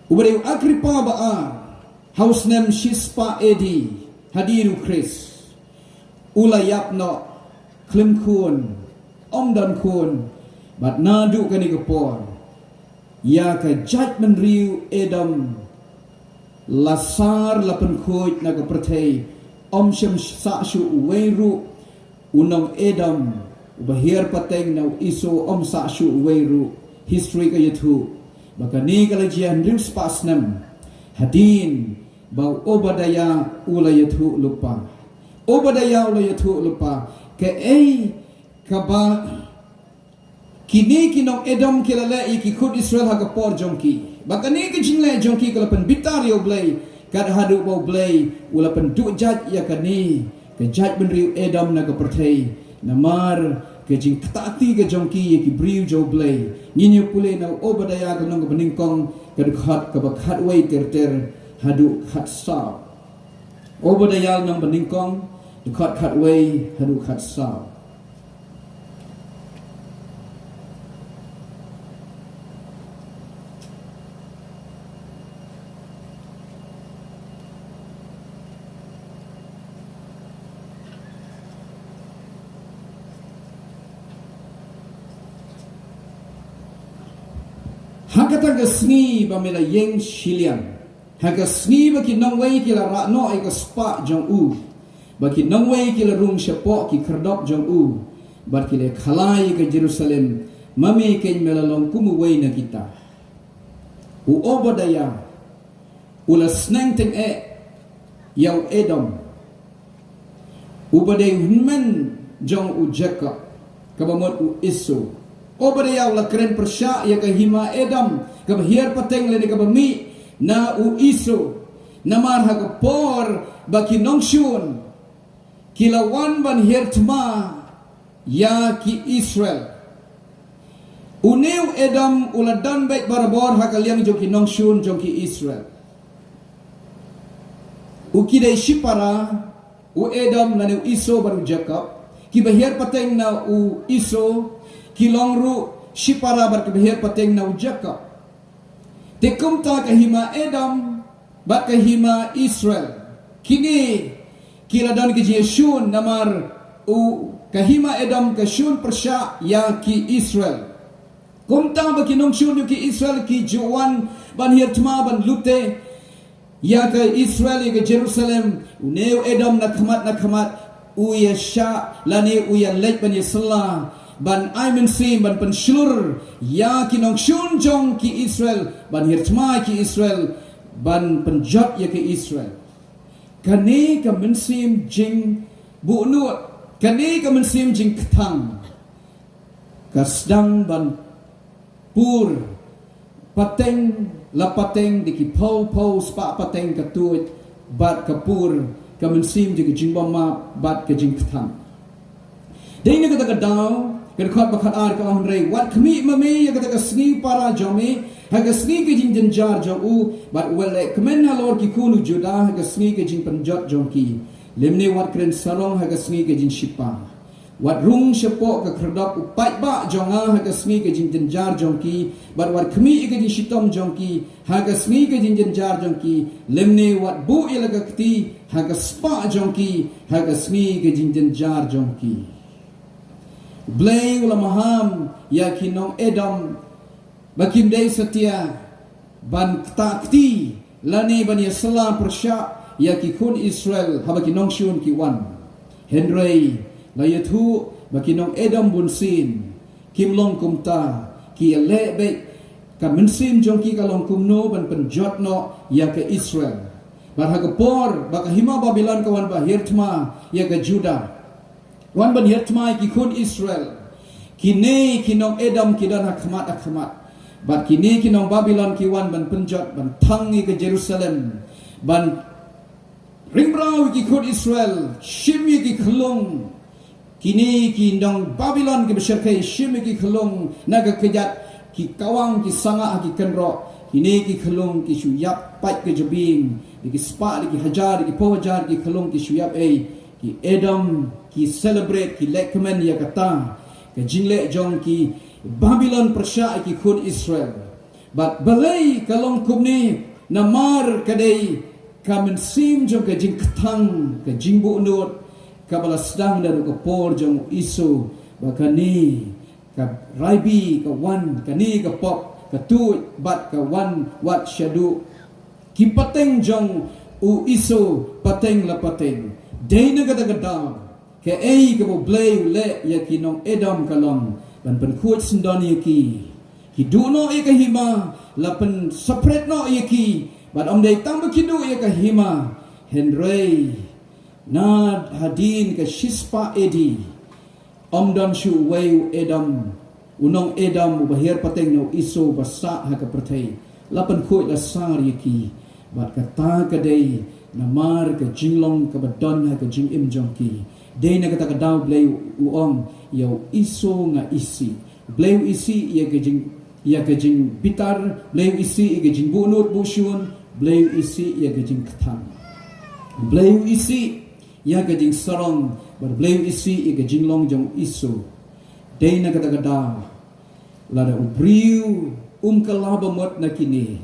uba dei u Agrippa ba ar, ha u snem shispah A D hadien u Khrist, u la ïap noh khlem khun, ym don khun, bad naduh kane ka por ïa ka jaitbynriew Edom la sar la pynkhuid na ka pyrthei, ym shym sah shuh uwei ruh u nong Edom uba hiar pateng na u Esau, ym sah shuh uwei ruh. History ka ïathuh ba kane ka la jia hynriew spah snem hadien ba u Obadiah u la ïathuh lypa. Obadiah u la ïathuh lypa kaei kaba kine ki nong Edom ki la leh ïa ki khun Israel ha ka por jong ki. Ba kane ka jingleh jong ki ka la pynbitar ïa U Blei, kat haduh ba U Blei u la pynduh jait ïa kane ka jaitbynriew Edom na ka pyrthei namar ka jingktah ti ka jong ki ïa ki briew jong U Blei. Ngin ïa pule na u Obadiah ka lynnong kaba nyngkong, ka dkhot kaba khatwei ter ter haduh khatsaw. Obadiah lynnong banyngkong, dkhot khatwei haduh khatsaw. Ha kata ka sngi ba me la ïeng shiliang, ha ka sngi ba ki nongwei ki la rah noh ïa ka spah jong u, ba ki nongwei ki la rung shapoh ki khyrdop jong u, bad ki la khalai ïa ka Jerusalem, ma me keiñ me la long kum uwei na kita. U Obadiah u la sneng tyngeh ïa u Edom, uba dei u hynmen jong u Jakob, kaba mut u Esau. Obadiah u la kren pyrshah ïa ka hima Edom kaba hiar pateng lane kaba mih na u Esau. Namar ha ka por ba ki nongshun ki la wan ban hiar thma ïa ki Israel, une u Edom u la don beit barabor ha ka liang jong ki nongshun jong ki Israel. U ki dei shipara, u Edom lane u Esau bad u Jakob. Kiba hiar pateng na u Esau ki long ruh shipara bad kiba hiar pateng na u Jakob. Te kumta ka hima Edom bad ka hima Israel, kine ki la don ka jingïashun namar u, ka hima Edom ka shun pyrshah ïa ki Israel. Kumta ba ki nongshun jong ki Israel ki ju wan ban hiar thma ban lute ïa ka Israel, ïa ka Jerusalem, une u Edom na khmat na khmat u ïashah lane u ïaleit ban ïasylla, ban ai mynsiem, ban pynshlur ïa ki nongshun jong ki Israel, ban hiar thma ki Israel, ban pynjot ïa ki Israel. Kane ka mynsiem jingbuhnud, kane ka mynsiem jingkthang, ka sdang ban pur pateng la pateng da ki phew phew spah pateng ka tuid, bad ka pur ka mynsiem jong ka jingbymap bad ka jingkthang. Dei na kata ka daw ka dkhot ba khatar ka ong, hynrei wat khmih ma me ïa kata ka sngi para jong me, ha ka sngi ka jingjynjar jong u, bad wat leh kmen halor ki khun u Judah ha ka sngi ka jingpynjot jong ki. Lymne wat kren sarong ha ka sngi ka jingshipa. Wat rung shapoh ka khyrdop u paidbah jong nga ha ka sngi ka jingjynjar jong ki, bad wat khmih ïa ka jingshitom jong ki ha ka sngi ka jingjynjar jong ki, lymne wat buh ïa la ka kti ha ka spah jong ki ha ka sngi ka jingjynjar jong ki. U Blei u la maham ïa ki nong Edom ba kim dei satia ban ktah kti lane ban ïasylla pyrshah ïa ki khun Israel haba ki nongshun ki wan. Hynrei la ïathuh ba ki nong Edom bunsien kim long kumta, ki ïaleh beit ka mynsiem jong ki ka long kumno ban pynjot noh ïa ka Israel. Bad ha ka por ba ka hima Babilon ka wan ba hiar thma ïa ka Judah, wan ban hiar thma ïa ki khun Israel, kine ki nong Edom ki don ha khmat ha khmat. Bad kine ki nong Babilon ki wan ban pynjot, ban thang ïa ka Jerusalem, ban ring braw ïa ki khun Israel, shim ïa ki khyllung. Kine ki nong Babilon ki bashyrkhei shim ïa ki khyllung na ka kjat, ki kawang ki sangah ha ki kynroh. Kine ki khyllung ki shu ïap pait ka jabieng, da ki spah, da ki hajar, da ki phew hajar ki khyllung ki shu ïap ei. Ki Edom ki celebrate, ki leh kmen ïa kata ka jingleh jong ki Babilon pyrshah ïa ki khun Israel. Bad balei ka long kumne? Namar ka dei ka mynsiem jong ka jingkthang, ka jingbuhnud kaba la sdang naduh ka por jong u Esau, ba kane ka raibi ka wan, kane ka pop ka tuid bad ka wan wat shaduh ki pateng jong u Esau, pateng la pateng. Dei na kata ka daw, kaei kaba u Blei u leh ïa ki nong Edom ka long ban pynkhuid syndon ïa ki. Ki duh noh ïa ka hima, la pynsaphriang noh ïa ki. Bad ym dei tang ba ki duh ïa ka hima, hynrei na hadien ka shispah A D, ym don shuh uwei u Edom, u nong Edom uba hiar pateng na u Esau ba sah ha ka pyrthei. La pynkhuid la sar ïa ki. Bad kata ka dei namar ka jinglong kaba don ha ka jingim jong ki. Dei na kata ka daw Blei u ong, ïa u Esau nga isih. Blei u isih ïa ka jing, ïa ka jingbitar, Blei u isih ïa ka jingbuhnud buhshun, Blei u isih ïa ka jingkthang. Blei u isih ïa ka jingsarong, bad Blei u isih ïa ka jinglong jong u Esau. Dei na kata ka daw, lada u briew um kylla ba mut na kine,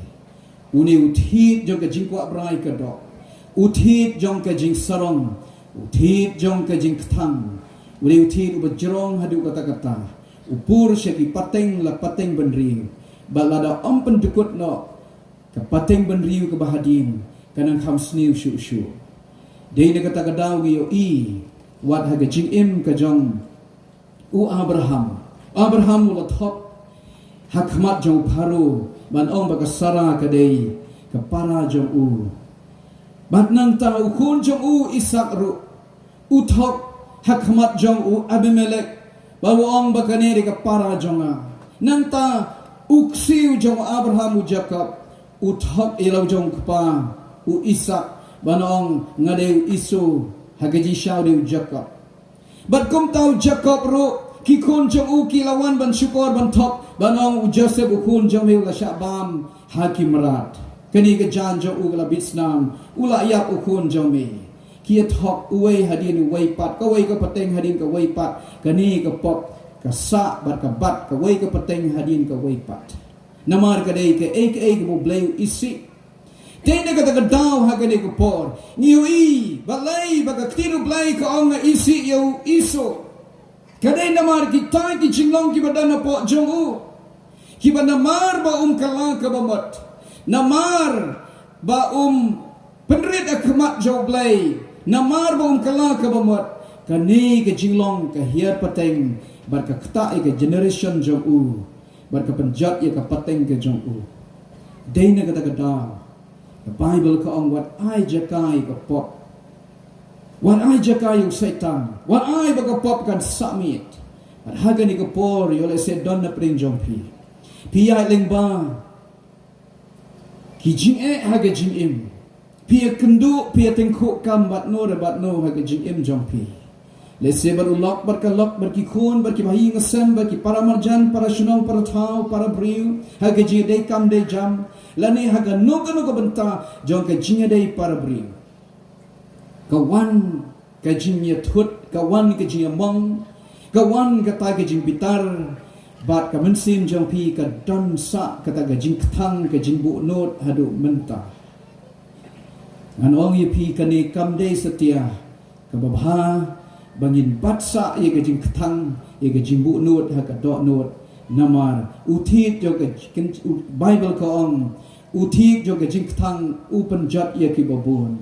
une u thied jong ka jingkwah brai ka doh, u thied jong ka jingsarong, u thied jong ka jingkthang, une u thied uba jrong haduh katta katta, u pur sha ki pateng la pateng bynriew. Bad lada ym pyndkut noh ka pateng bynriew kaba hadien, ka nang kham sniew shuh shuh. Dei na kata ka daw ngi ïohi wat ha ka jingim ka jong u Abraham. Abraham u la thok ha khmat jong u Pharaoh ban ong ba ka Sarah ka dei ka para jong u. Bad nangta u khun jong u Isaak ruh u thok ha khmat jong u Abimelech, ba u ong ba kane dei ka para jong nga. Nangta u ksiew jong u Abraham u Jakob u thok ïa la u jong u kpa u Isaak, ban ong nga dei u Esau, ha ka jingshaw dei u Jakob. Bad kumta u Jakob ruh, ki khun jong u ki la wan ban shukor ban thok, ban ong u Joseph u khun jong me u la shah bam ha ki mrad. Kane ka jan jong u ka la bit snam, u la ïap u khun jong me. Ki ïa thok uwei hadien uwei pat, kawei ka pateng hadien kawei pat, kane ka pop ka sah bad ka bat kawei ka pateng hadien kawei pat. Namar ka dei kaei kaei kaba u Blei u isih. Te na kata ka daw ha kane ka por ngi ïohi balei ba ka ktien u Blei ka ong nga isih ïa u Esau. Ka dei namar kita ki jinglong kiba don hapoh jong u, kiba namar ba um kylla kaba mut, namar ba um pynrit ha khmat jong u Blei, namar ba um kylla kaba mut, kane ka jinglong ka hiar pateng bad ka ktah ïa ka generation jong u, bad ka pynjot ïa ka pateng ka jong u. Dei na kata ka daw ka Baibl ka ong wat ai jaka ïa ka pop, wat ai jaka ïa u Soitan, wat ai ba ka pop kan sah miet. Bad ha kane ka por ïoh lehse don na pdeng jong phi, phi ïaid lyngba ki jingeh ha ka jingim. Phi ïakynduh, phi ïatyngkhuh kam bad no re bad no ha ka jingim jong phi. Lehse bad u lok bad ka lok, bad ki khun bad ki bahaïing hasem, bad ki para marjan, para shnong, para thaw, para briew ha ka jingïadei kam dei jam, lane ha kano kano ka bynta jong ka jingïadei para briew. Ka wan ka jingïathut, ka wan ka jingïamong, Ka wan kata ka jingbitar, bad ka mynsiem jong phi ka don sah kata ka jingkthang ka jingbuhnud haduh mynta. Ngan ong ïa phi kane kam dei satia kaba bha ba ngin bat sah ïa ka jingkthang, ïa ka jingbuhnud ha ka dohnud. Namar u thied jong ka jing-, u, Baibl ka ong, u thied jong ka jingkthang u pynjot ïa kiba bun.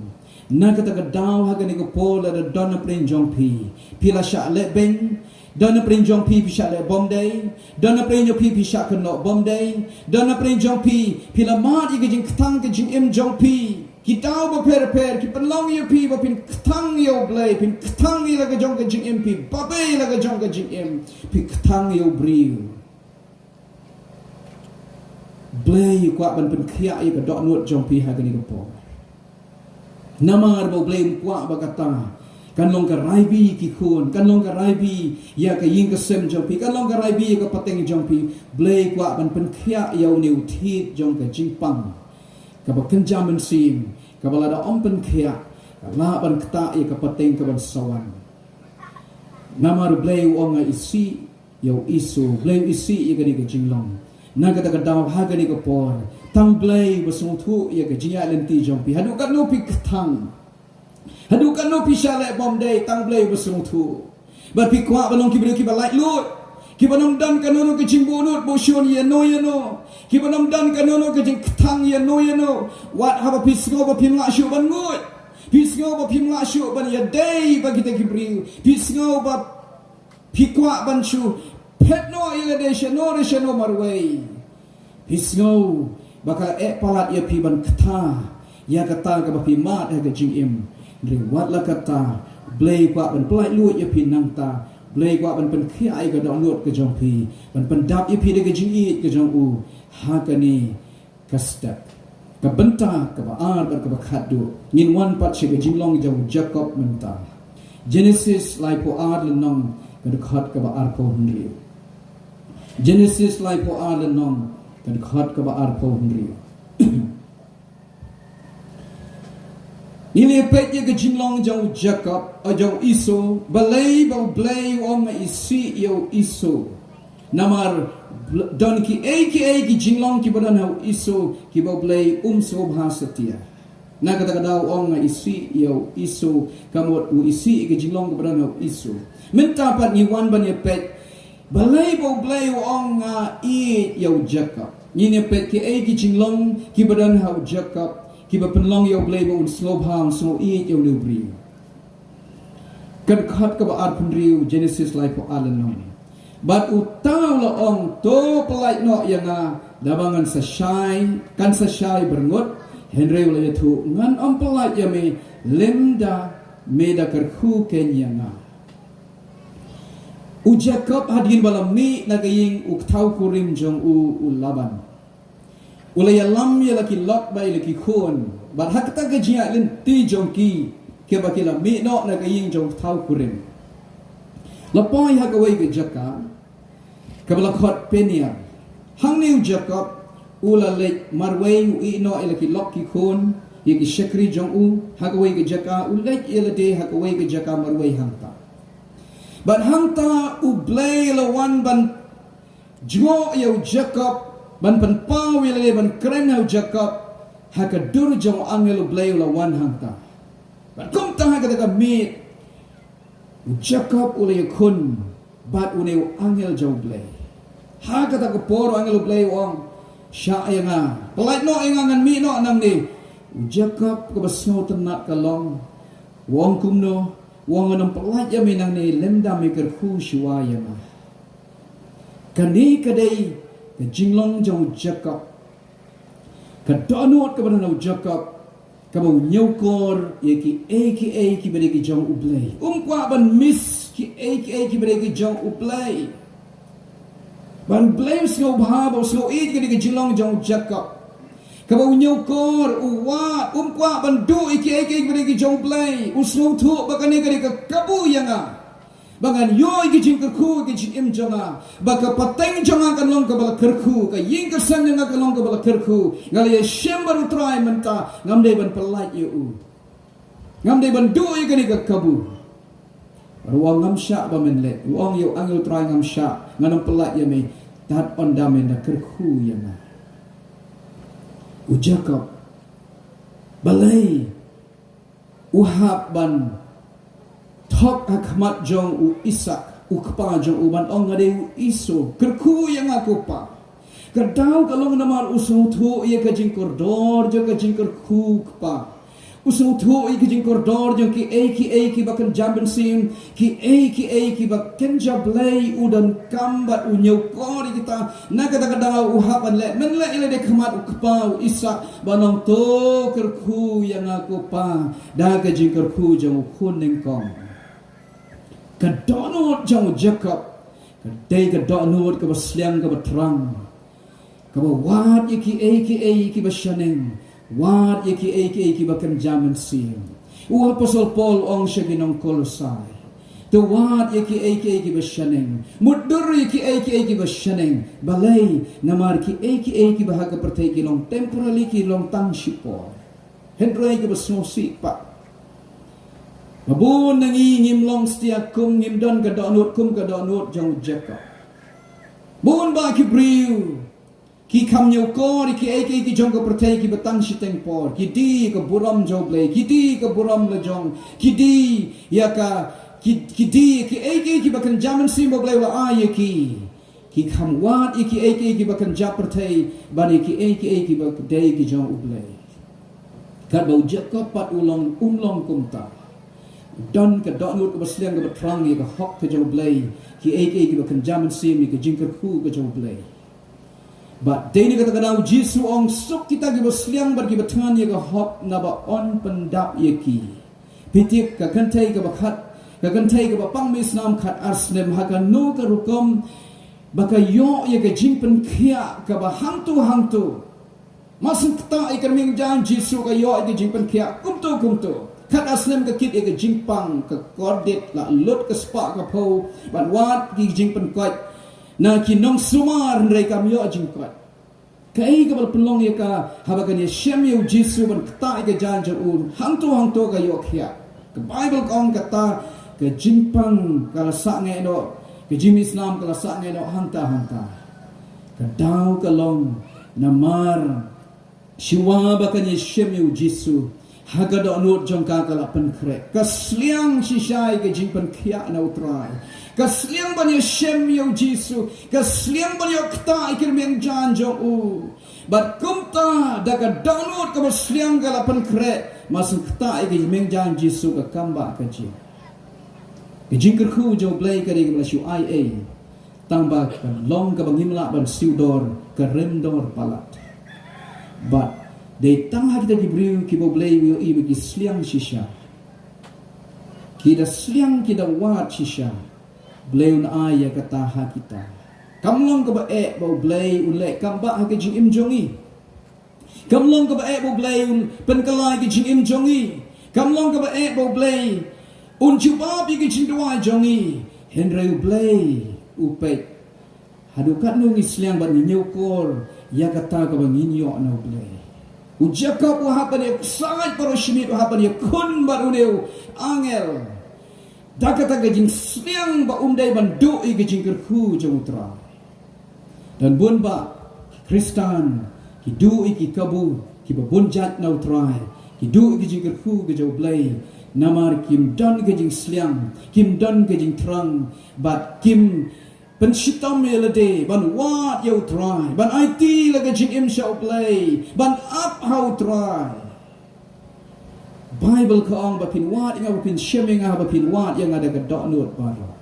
Na kata ka daw ha kane ka por lada don napdeng jong phi, phi la shah leh beiñ. Don napdeng jong phi, phi shah leh bymdei. Don napdeng jong phi, phi shah kynnoh bymdei. Don napdeng jong phi, phi la mad ïa ka jingkthang ka jingim jong phi. Ki daw bapher bapher ki pynlong ïa phi ba phin kthang ïa U Blei, phin kthang ïa la ka jong ka jingim, phi babe ïa la ka jong ka jingim, phi kthang ïa u briew. Blei u kwah ban pynkhiah ïa ka dohnud jong phi ha kane ka por. Namar ba U Blei um kwah ba kata kan long ka rai bih ïa ki khun, kan long ka rai bih ïa ka ïing ka sem jong phi, kan long ka rai bih ïa ka pateng jong phi. Blei u kwah ban pynkhiah ïa une u thied jong ka jingpang kaba kynja mynsiem, kaba lada ym pynkhiah ka lah ban ktah ïa ka pateng kaban sa wan. Namar U Blei u ong, nga isih ïa u Esau. U Blei u isih ïa kane ka jinglong. Na kata ka daw ha kane ka por, tang Blei ba sngewthuh ïa ka jingïaid lynti jong phi. Haduh katno phi kthang, haduh katno phi shah leh bymdei, tang Blei ba sngewthuh. Bad phi kwah ban long ki briew kiba laitluid, kiba ym don kano kano ka jingbuhnud buhshun ïano ïano, kiba ym don kano kano ka jingkthang ïano ïano. Wat haba phi sngew ba phim lah shuh ban nguid, phi sngew ba phim lah shuh ban ïadei bad kita ki briew, phi sngew ba phi kwah ban shu phet noh ïa lade shano re shano marwei, phi sngew ba ka eh palat ïa phi ban kta ïa kata kaba phi mad ha ka jingim. Hynrei wat la katta, Blei u kwah ban pyllait luid ïa phi nangta. Blei u kwah ban pynkhiah ïa ka dohnud ka jong phi, ban pyndap ïa phi da ka jingïeit ka jong u ha kane ka step. Ka bynta kaba ar bad kaba khatduh, ngin wan pat sha ka jinglong jong u Jakob mynta. Genesis laiphew ar lynnong, ka dkhot kaba arphew hynriew. Genesis laiphew ar lynnong, ka dkhot kaba arphew hynriew. Ngin ïa peit ïa ka jinglong jong u Jakob, eh, jong u Esau. Balei ba U Blei u ong nga isih ïa u Esau? Namar bl-, don kiei kiei ki jinglong kiba don ha u Esau kiba U Blei um sngewbha satia. Na kata ka daw u ong nga isih ïa u Esau, ka mut u isih ïa ka jinglong kaba don ha u Esau. Mynta pat ngi wan ban ïa peit balei ba U Blei u ong nga ïeit ïa u Jakob. Ngin ïa peit kiei ki jinglong kiba don ha u Jakob kiba pynlong ïa U Blei ba un sngewbha, un sngew ïeit ïa une u briew. Ka dkhot kaba arphew hynriew, Genesis laiphew ar lynnong. Bad uta u la ong, to pyllait noh ïa nga, naba ngan sa shai, kan sa shai byrngut. Hynrei u la ïathuh, ngan ym pyllait ïa me, lymda me da kyrkhu keiñ ïa nga. U Jakob hadien ba la mih na ka ïing u kthaw kurim jong u, u Laban, u la ïalam ïa la ki lok bad ïa la ki khun, bad ha kata ka jingïaid lynti jong ki, kiba ki la mih noh na ka ïing jong u kthaw kurim, la poi ha kawei ka jaka kaba la khot Peniel. Hangne u Jakob u la leit marwei, u ïeh noh ïa la ki lok ki khun, ïa ki shakri jong u, ha kawei ka jaka, u leit ïa lade ha kawei ka jaka marwei hangta. Bad hangta U Blei u la wan ban jngoh ïa u Jakob, ban pynpaw ïa lade, ban kren ha u Jakob, ha ka dur jong u angel U Blei u la wan hangta. Bad kumta ha kata ka miet u Jakob u la ïakhun bad une u angel jong U Blei. Ha kata ka por u angel U Blei u ong, shah ïa nga, pyllait noh ïa nga, ngan mih noh nangne. U Jakob kaba sngewtynnat ka long, u ong kumno? U ong, ngan ym pyllait ïa me nangne lymda me kyrkhu shuwa ïa nga. Kane ka dei ka jinglong jong u Jakob, ka dohnud kaba don ha u Jakob, kaba u ñiewkor ïa kiei kiei kiba dei ki jong U Blei. Um kwah ban miss kiei kiei kiba dei ki jong U Blei. Bad U Blei u sngewbha bad u sngew ïeit ïa kane ka jinglong jong u Jakob, kaba u ñiewkor, u wad, um kwah ban duh ïa kiei kiei kiba dei ki jong U Blei. U sngewthuh ba kane ka dei ka kabu ïa nga, ba ngan ïoh ïa ki jingkyrkhu ha ka jingim jong nga, ba ka pateng jong nga kan long kaba la kyrkhu, ka ïing ka sem jong nga kan long kaba la kyrkhu. Nga la ïashim bad U Trai mynta, ngam dei ban pyllait ïa u, ngam dei ban duh ïa kane ka kabu. Ruh ngam shah ba men leh, u ong ïa u angel Trai ngam shah, ngan ym pyllait ïa me, tad ynda men da kyrkhu ïa nga. U Jakob, balei u hap ban thok ha khmat jong u Isak, u kpa jong u ban ong nga dei u Esau, kyrkhu ïa nga ko pa. Ka daw ka long namar u sngewthuh ïa ka jingkordor jong ka jingkyrkhu kpa. U sngewthuh ïa ka jingkordor jong kiei kiei kiba kynja mynsiem, kiei kiei kiba kynja Blei, u donkam bad u ñiewkor ïa kita. Na kata ka daw u hap ban leh, men leh ïa lade khmat u kpa u Isak, ban ong to kyrkhu ïa nga ko pa da ka jingkyrkhu jong u khun nyngkong. Ka dohnud jong u Jakob ka dei ka dohnud kaba sliang kaba thrang, kaba wad ïa kiei kiei kiba shaneng, wad ïa kiei kiei kiba kynja mynsiem. U Apostol Paul u ong sha ki nong Kolosai, to wad ïa kiei kiei kiba shaneng, mutdur ïa kiei kiei kiba shaneng. Balei? Namar kiei kiei kiba ha ka pyrthei ki long temporary, ki long tang shipor. Hynrei kaba sngewsih pat, ba bun na ngi ngim long satia kum, ngim don ka dohnud kum ka dohnud jong u Jakob. Bun ba ki briew ki kham ñiewkor ïa kiei kiei ki jong ka pyrthei kiba tang shiteng por, ki die ïa ka burom jong u Blei, ki die ïa ka burom la jong, ki die ïa ka, ki, ki die ïa kiei kiei kiba kynja mynsiem ba u Blei u la ai ïa ki. Ki kham wad ïa kiei kiei kiba kynja pyrthei ban ïa kiei kiei kiba dei ki jong u Blei. Katba u Jakob pat u long, um long kumta. Don ka dohnud kaba sliang kaba thrang ïa ka hok ka jong u Blei, kiei kiei kiba kynja mynsiem ïa ka jingkyrkhu ka jong u Blei. Bad dei na kata ka daw u Jisu u ong suk kita kiba sliang bad kiba thngan ïa ka hok, naba yn pyndap ïa ki. Phi tip ka kynthei kaba khat, ka kynthei kaba pang mih snam khat ar snem, ha kano ka rukom ba ka ïoh ïa ka jingpynkhiah kaba hangto hangto. Mar shen ktah ïa ka rmiang jaiñ Jisu ka ïoh ïa ka jingpynkhiah kumto kumto. Khat ar snem ka kit ïa ka jingpang, ka kordit, la lut ka spah ka phew ban wad ki jingpynkoit na ki nongsumar, hynrei kam ïoh jingkoit. Kaei kaba la pynlong ïa ka? Haba kan ïashem ïa u Jisu ban ktah ïa ka jaiñ jong u, hangto hangto ka ïoh khiah. Ka Baibl ka ong kata, ka jingpang ka la sah ngeh noh, ka jingmih snam ka la sah ngeh noh hangta hangta. Ka daw ka long namar shuwa ba kan ïashem ïa u Jisu, ha ka dohnud jong ka ka la pynkhreh. Ka sliang shisha ïa ka jingpynkhiah na u Trai. Ka sliang ban ïashem ïa u Jisu. Ka sliang ban ïoh ktah ïa ka rmiang jaiñ jong u. Bad kumta da ka dohnud kaba sliang ka la pynkhreh, mar shen ktah ïa ka rmiang jaiñ Jisu ka kam ba ka jia. Ka jingkyrkhu jong u Blei ka dei kaba la shu ai ei. Tang ba ka long kaba ngim lah ban siew dor, ka rem dor palat. Bad dei tang ha kita ki briew kiba u Blei u ïohi ba ki sliang shisha, ki da sliang, ki da wad shisha, Blei un ai ïa kata ha kita. Kam long kaba eh ba u Blei un leh kam ba ha ka jingim jong ngi. Kam long kaba eh ba u Blei un pynkylla ïa ka jingim jong ngi. Kam long kaba eh ba u Blei un jubab ïa ka jingduwai jong ngi. Hynrei u Blei u peit haduh katno ngi sliang bad ngi ñiewkor ïa kata kaba ngin ïoh na u Blei. U Jakob u hap ban ïaksaid baroh shi miet, u hap ban ïakhun bad une u angel. Da kata ka jingsliang ba um dei ban duh ïa ka jingkyrkhu jong u Trai. Don bun ba Khristan ki duh ïa ki kabu kiba bun jait na u Trai, ki duh ïa ka jingkyrkhu ka jong u Blei, namar kim don ka jingsliang, kim don ka jingthrang, bad kim pynshitom ïa lade ban wad ïa u Trai, ban aiti la ka jingim sha u Blei, ban ap ha u Trai. Baibl ka ong ba phin wad ïa nga, ba phin shem ïa nga, ba phin wad ïa nga da ka dohnud baroh.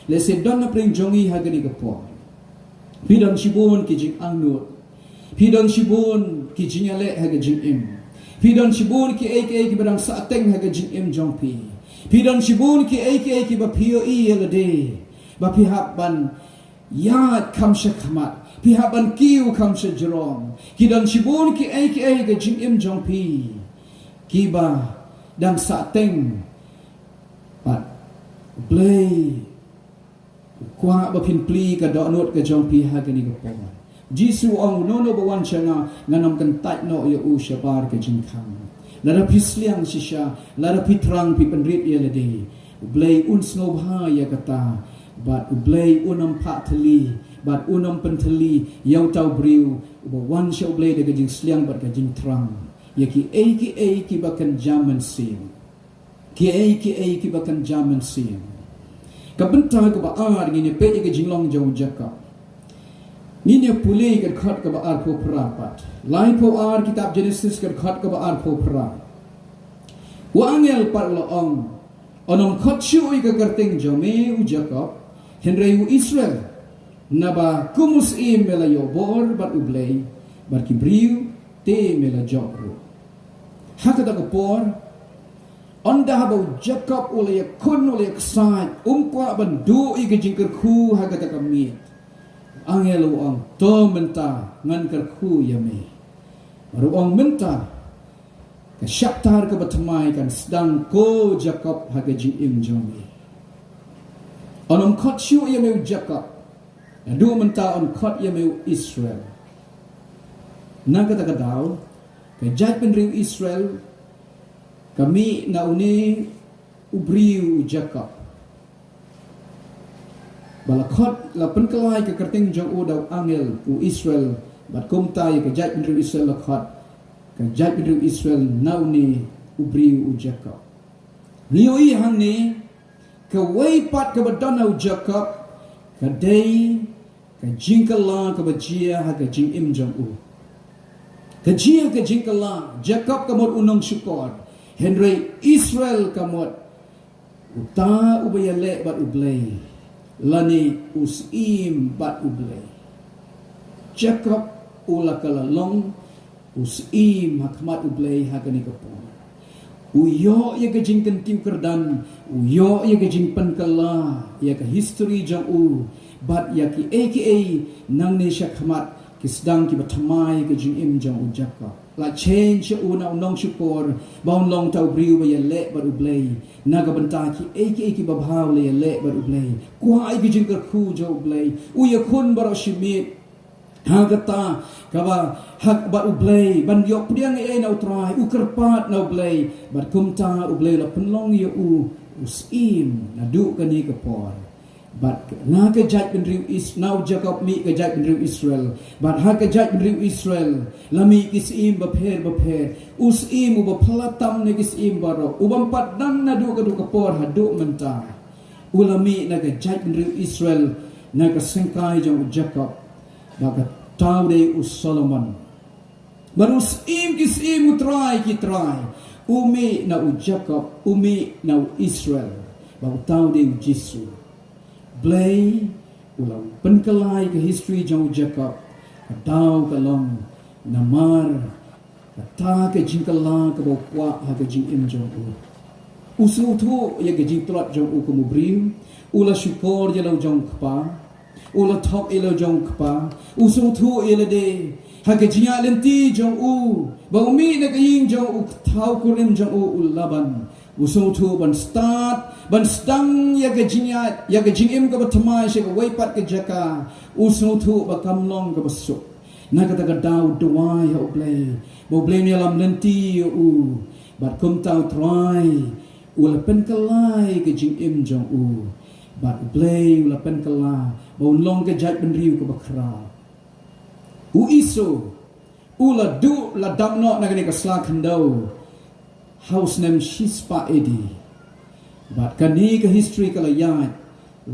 Lehse don na pdeng jong ngi ha kane ka por, phi don shibun ki jingangnud, phi don shibun ki jingïaleh ha ka jingim, phi don shibun kiei kiei kiba dang sahteng ha ka jingim jong phi, phi don shibun kiei kiei kiba phi ïohi ïa lade ba phi hap ban ïaid kham sha khmat, phi hap ban kiew kham sha jrong. Ki don shibun kiei kiei ha ka jingim jong phi kiba dang sahteng. Bad u Blei u kwah ba phin plie ka dohnud ka jong phi ha kane ka por. Jisu u ong, uno uno ba wan sha nga, ngan ym kyntait noh ïa u shabar ka jingkhang. Lada phi sliang shisha, lada phi thrang, phi pynrit ïa lade, U Blei un sngewbha ïa kata, bad U Blei un ym phah thylli, bad un ym pynthylli ïa uta u briew uba wan sha U Blei da ka jingsliang bad ka jingthrang, ïa kiei kiei kiba kynja mynsiem. Kiei kiei kiba kynja mynsiem. Ka bynta kaba ar, ngin ïa peit ïa ka jinglong jong u Jakob. Ngin ïa pule ka dkhot kaba arphew phra pat. Laiphew ar, kitab Jenesis, ka dkhot kaba arphew phra. U angel pat u la ong, yn ym khot shuh ïa ka kyrteng jong me u Jakob, hynrei u Israel. Naba kum u syiem me la ïoh bor bad U Blei, bad ki briew te me la jop ruh. Ha kata ka por, ynda haba u Jakob u la ïakhun, u la ïaksaid, um kwah ban duh ïa ka jingkyrkhu ha kata ka miet, u angel u ong, to mynta ngan kyrkhu ïa me. Bad u ong, mynta ka shaptar kaba thymmai kan sdang, ko Jakob, ha ka jingim jong me. Yn ym khot shuh ïa me u Jakob, naduh mynta yn khot ïa me u Israel. Na kata ka daw, ka jaitbynriew Israel ka mih na une u briew u Jakob. Ba la khot, la pynkylla ïa ka kyrteng jong u da u angel u Israel, bad kumta ïa ka jaitbynriew Israel la khot ka jaitbynriew Israel na une u briew u Jakob. Ngi ïohi hangne, kawei pat kaba don ha u Jakob ka dei ka jingkylla kaba jia ha ka jingim jong u. Ka jia ka jingkylla, Jakob ka mut u nongshukor, hynrei Israel ka mut uta uba ïaleh bad U Blei, lane u syiem bad U Blei. Jakob u la kylla long u syiem ha khmat U Blei ha kane ka por. U ïoh ïa ka jingkyntiew kyrdan, u ïoh ïa ka jingpynkylla ïa ka history jong u, bad ïa kiei kiei nangne sha khmat ki sdang kiba thymmai ïa ka jingim jong u Jakob. La change ïa u na u nongshukor ba un long uta u briew ba ïaleh bad U Blei. Na ka bynta kiei kiei kiba bha u la ïaleh bad U Blei. Kwah ïa ka jingkyrkhu jong U Blei. U ïakhun baroh shi miet. Ha kata kaba hap bad U Blei, ban ïoh pdiang ei ei na U Trai, u kyrpad na U Blei, bad kumta U Blei u la pynlong ïa u u syiem naduh kane ka por. Bad na ka jaitbynriew Is-, na u Jakob mih ka jaitbynriew Israel, bad ha ka jaitbynriew Israel la mih ki syiem bapher bapher, u syiem uba phylla tam na ki syiem baroh, u bym pat don naduh kaduh ka por haduh mynta. U la mih na ka jaitbynriew Israel na ka syngkai jong u Jakob, ba kata u dei u Solomon. Bad u syiem ki syiem, u Trai ki trai, u mih na u Jakob, u mih na u Israel, ba uta u dei u Jisu. Blei u la pynkylla ïa ka history jong u Jakob, ka daw ka long namar kata ka jingkylla kaba u kwah ha ka jingim jong u. U sngewthuh ïa ka jingtlot jong u kum u briew, u la shukor ïa la u jong u kpa, u la thok ïa la u jong u kpa, u sngewthuh ïa lade ha ka jingïaid lynti jong u, ba u mih na ka ïing jong u thaw kurim jong u, u Laban. U sngewthuh ban stad, ban sdang ïa ka jingïaid, ïa ka jingim kaba thymmai sha kawei pat ka jaka. U sngewthuh ba kam long kaba suk. Na kata ka daw u duwai ha U Blei, ba U Blei un ïalam lynti ïa u. Bad kumta u Trai u la pynkylla ïa ka jingim jong u. Bad U Blei u la pynkylla ba un long ka jaitbynriew kaba khraw. U Esau u la duh, la dam noh na kane ka sla khyndew ha u snem shispah A D. Bad kane ka history ka la ïaid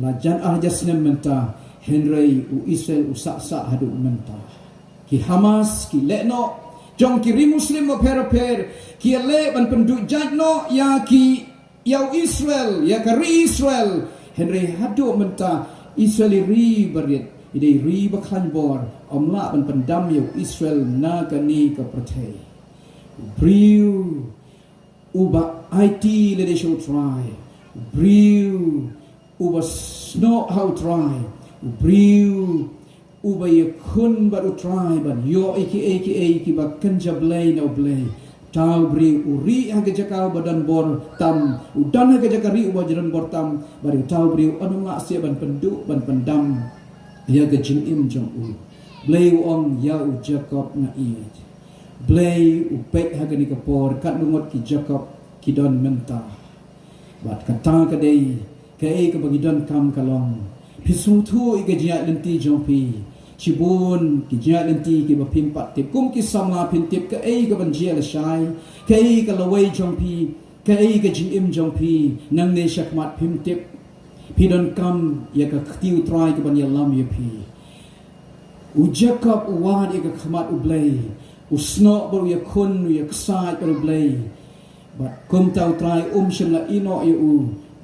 la jan ar hajar snem mynta, hynrei u Israel u sah sah haduh mynta. Ki Hamas ki leh noh jong ki ri Muslim bapher bapher, ki ïaleh ban pynduh jait noh ïa ki, ïa u Israel, ïa ka ri Israel. Hynrei haduh mynta Israel i ri barit, i dei ri ba khlaiñ bor, ym lah ban pyndam ïa u Israel na kane ka pyrthei. U briew uba aiti lade sha u Trai, u briew uba snoh ha u Trai, u briew uba ïakhun bad u Trai ban ïoh ïa kiei kiei kiba kynja blei na u Blei. Uta u briew u rieh ha ka jaka uba don bor tam, u don ha ka jaka rieh uba don bor tam, bad uta u briew un ym lah shuh ban pynduh ban pyndam ïa ka jingim jong u. Blei u ong ïa u Jakob, nga ïeit. Blei u peit ha kane ka por katno ngut ki Jakob ki don mynta. Bad kata ka dei, kaei kaba ngi donkam ka long, phi sngewthuh ïa ka jingïaid lynti jong phi. Shibun ki jingïaid lynti kiba phim pat tip, kum ki samla phim tip kaei kaban jia lashai, kaei ka lawei jong phi, kaei ka jingim jong phi, nangne shakhmat phim tip. Phi donkam ïa ka kti U Trai kaban ïalam ïa phi. U Jakob u wad ïa ka khmat U Blei, u snoh bad u ïakhun, u ïaksaid bad U Blei. Bad kumta U Trai um shym la ïehnoh ïa u.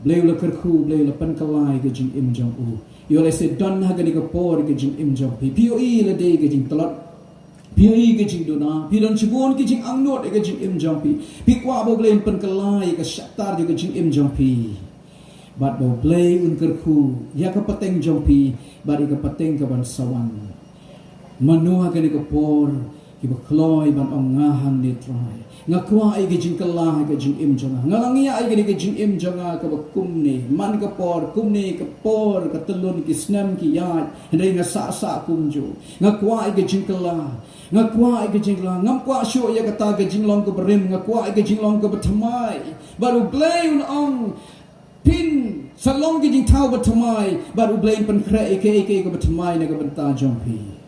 Blei u la kyrkhu, Blei u la pynkylla ïa ka jingim jong u. Ïoh lehse don ha kane ka por ïa ka jingim jong phi, phi ïohi lade ïa ka jingtlot, phi ïohi ïa ka jingduna, phi don shibun ki jingangnud ïa ka jingim jong phi. Phi kwah ba U Blei un pynkylla ïa ka shattar jong ka jingim jong phi. Bad ba U Blei un kyrkhu ïa ka pateng jong phi bad ïa ka pateng kaban sa wan. Mano ha kane ka por kiba kloi ban ong, nga hangne Trai, nga kwah ïa ka jingkylla ha ka jingim jong nga. Nga la ngiah ïa kane ka jingim jong nga kaba kumne, man ka por kumne ka por, ka tyllun ki snem ki ïaid, hynrei nga sah sah kumjuh. Nga kwah ïa ka jingkylla, nga kwah ïa ka jingkylla. Ngam kwah shuh ïa kata ka jinglong kaba rim, nga kwah ïa ka jinglong kaba thymmai. Bad U Blei un ong, phin sa long ki jingthaw ba thymmai, bad U Blei un pynkhreh ïa kaei kaei kaba thymmai na ka bynta jong phi.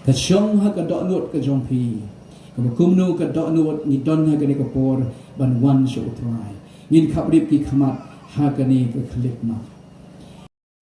Ka shong ha ka dohnud ka jong phi. Kaba kumno ka dohnud ngi don ha kane ka por ban wan sha U Trai. Ngin khapbrip ki khmat ha kane ka khyllipmat.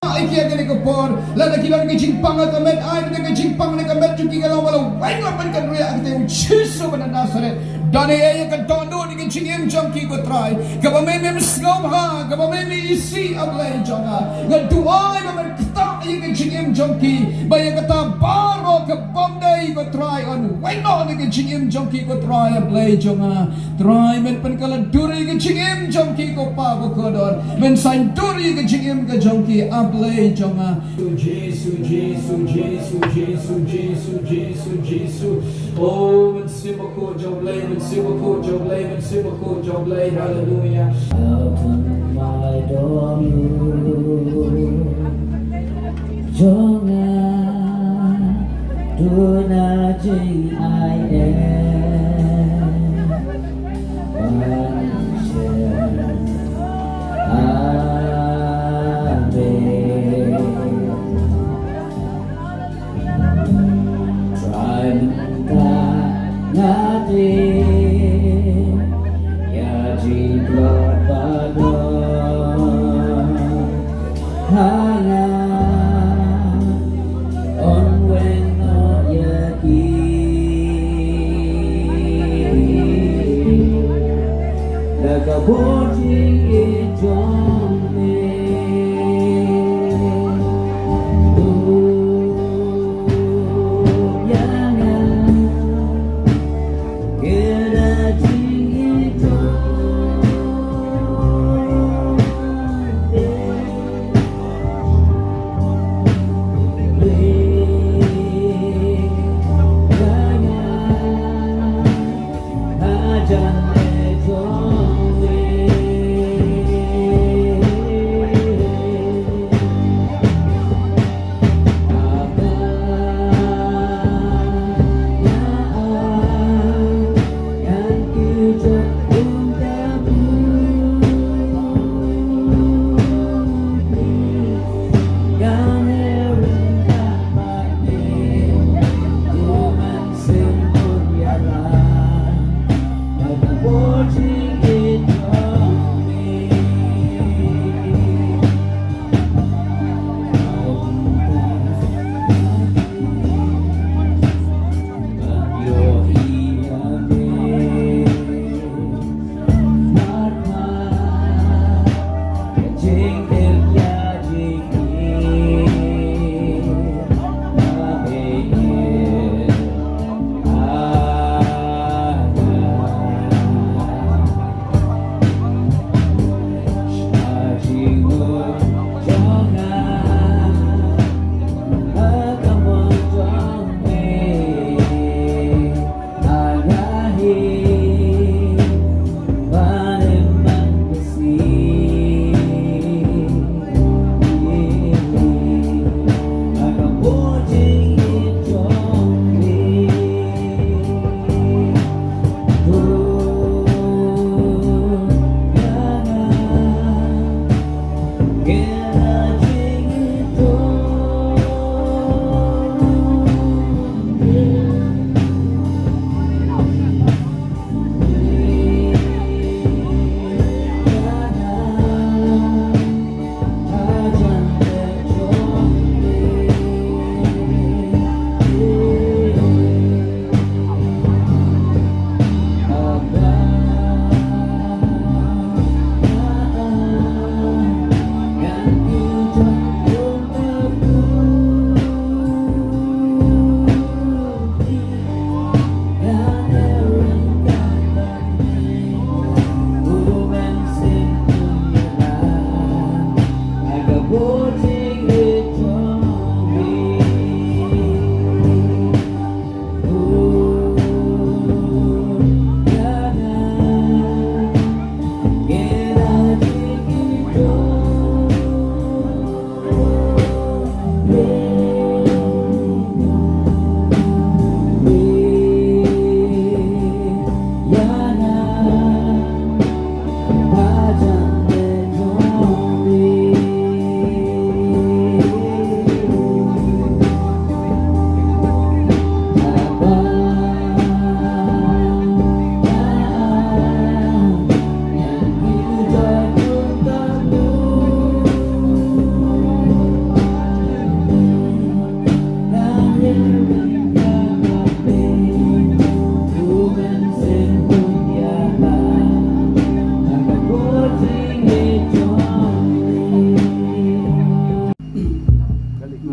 Ai ki ha kane ka por, lada ki don ka jingpang ha ka met, ai da ka jingpang na ka met jong ki, ka long ba la weng la pynkyndriah, ha ka kyrteng U Jisu ba na Nasaret. Don ei ei ïa ka dohnud ïa ka jingim jong ki, ko Trai, kaba me mem sngewbha, kaba me me isih, A Blei jong nga. Nga duwai ba men ktah ïa ka jingim jong ki, ba ïa kata baroh ka bym dei, ko Trai, yn weng noh na ka jingim jong ki, ko Trai, A Blei jong nga. Trai, men pynkylla dur ïa ka jingim jong ki, ko Pa bakordor. Men saiñdur ïa ka jingim ka jong ki, A Blei jong nga. Jisu, Jisu, Jisu, Jisu, Jisu, Jisu, Jisu. Oh, Mynsiem Bakhuid jong U Blei, Mynsiem Bakhuid jong U Blei, Mynsiem Bakhuid jong U Blei. Haleluya. Open my door. Jong nga, duna jingai eh. Ban shem ha me. Trai, mynta nga tieng ïa ki jingtlot ba don ha nga, yn weng noh ïa ki.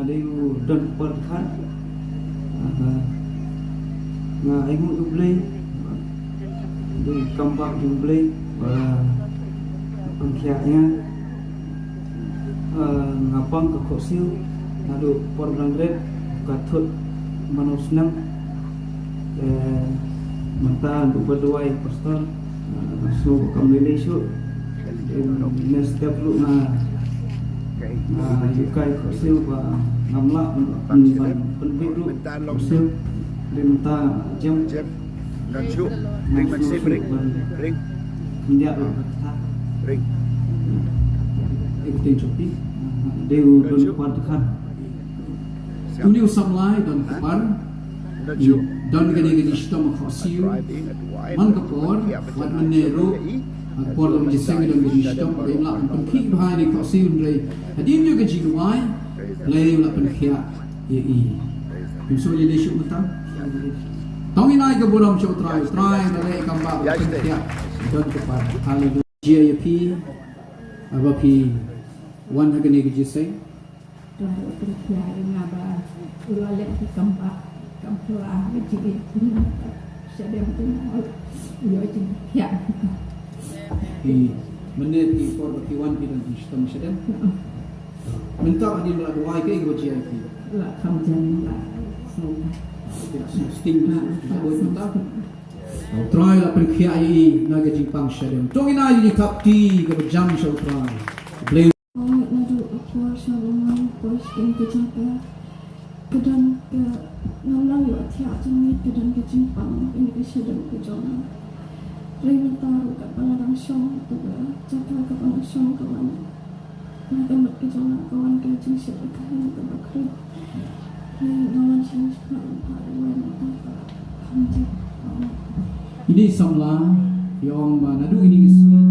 Dei u don por dkhar. Nga ainguh ïa U Blei. Dei kam bak U Blei ba pynkhiah ïa nga. Nga pang ka khohsiew naduh por ba dang rit, ka thut mano snem. Mynta naduh ba duwai pastor, nga sngew ba kam lei lei shuh. Next step ruh nga, nga ïukai khohsiew ba ngam lah ban pynbeit ruh khohsiew. Dei mynta jem. Ring man sip ring. Ring. Ring. Ring. Dei u don kpar dkhar. Une u samla i don kpar. Don kane ka jingshitom ha khohsiew. Man ka por, wat mynne ruh, ha ka por ka jingïaseng i don ka jingshitom, ba im lah ban pynkhih bha ïa ka khohsiew, hynrei hadien jong ka jingduwai, Blei u la pynkhiah ïa i. Im sngewlei lei shuh mynta. To ngin ai ka burom sha U Trai, U Trai ba leh i kam bak ban pynkhiah. Don kpar. Haleluia. Jia ïa phi, haba phi wan ha kane ka jingïaseng. Trai u pynkhiah ïa nga ba u la leh ki kam bak, kam pla, ka jingïeit jong nga. Shadem jong nga u ïoh jingpynkhiah. Phi, mynne phi por ba phi wan phi don jingshitom shadem. Mynta hadien ba la duwai kaei kaba jia ïa phi? La kham jan, la sngewthuh. Sting, la boi mynta. U Trai la pynkhiah ïa i na ka jingpang shadem. To ngin ai ïa i thapti kaba jan sha U Trai. Blei. Ong naduh ka por sha ba nga poi sha ka jaka. Ka don ka, ngam lah ïohthiah jingmut, ka don ka jingpang ïa ka shadem ka jong nga. Hynrei mynta ruh katba nga dang shong, kaba jaka kaba nga shong ka wan. Nga ka mut ka jong nga ka wan ka jingshit ka khlem kaba khrip. Hynrei nga wan sha ka jaka ba wan ka kham jing. Ine i samla i ong ba naduh ine ka sngi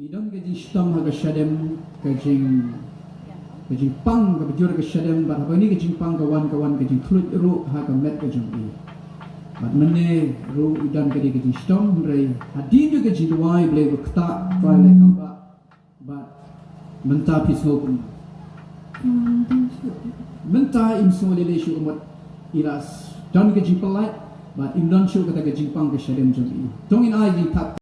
i don ka jingshitom ha ka shadem, ka jing, ka jingpang kaba jur ka shadem, bad haba ine ka jingpang ka wan, ka wan ka jingkhluit ruh ha ka met ka jong i. Bad mynne ruh i don ka dei ka jingshitom, hynrei hadien jong ka jingduwai Blei ba ktah, Trai leh kam bak. Bad mynta phi sngew kumno? Mynta im sngewlei lei shuh ka mut i la don ka jingpyllait bad im don shuh kata ka jingpang ka shadem jong i. To ngin ai jingthap.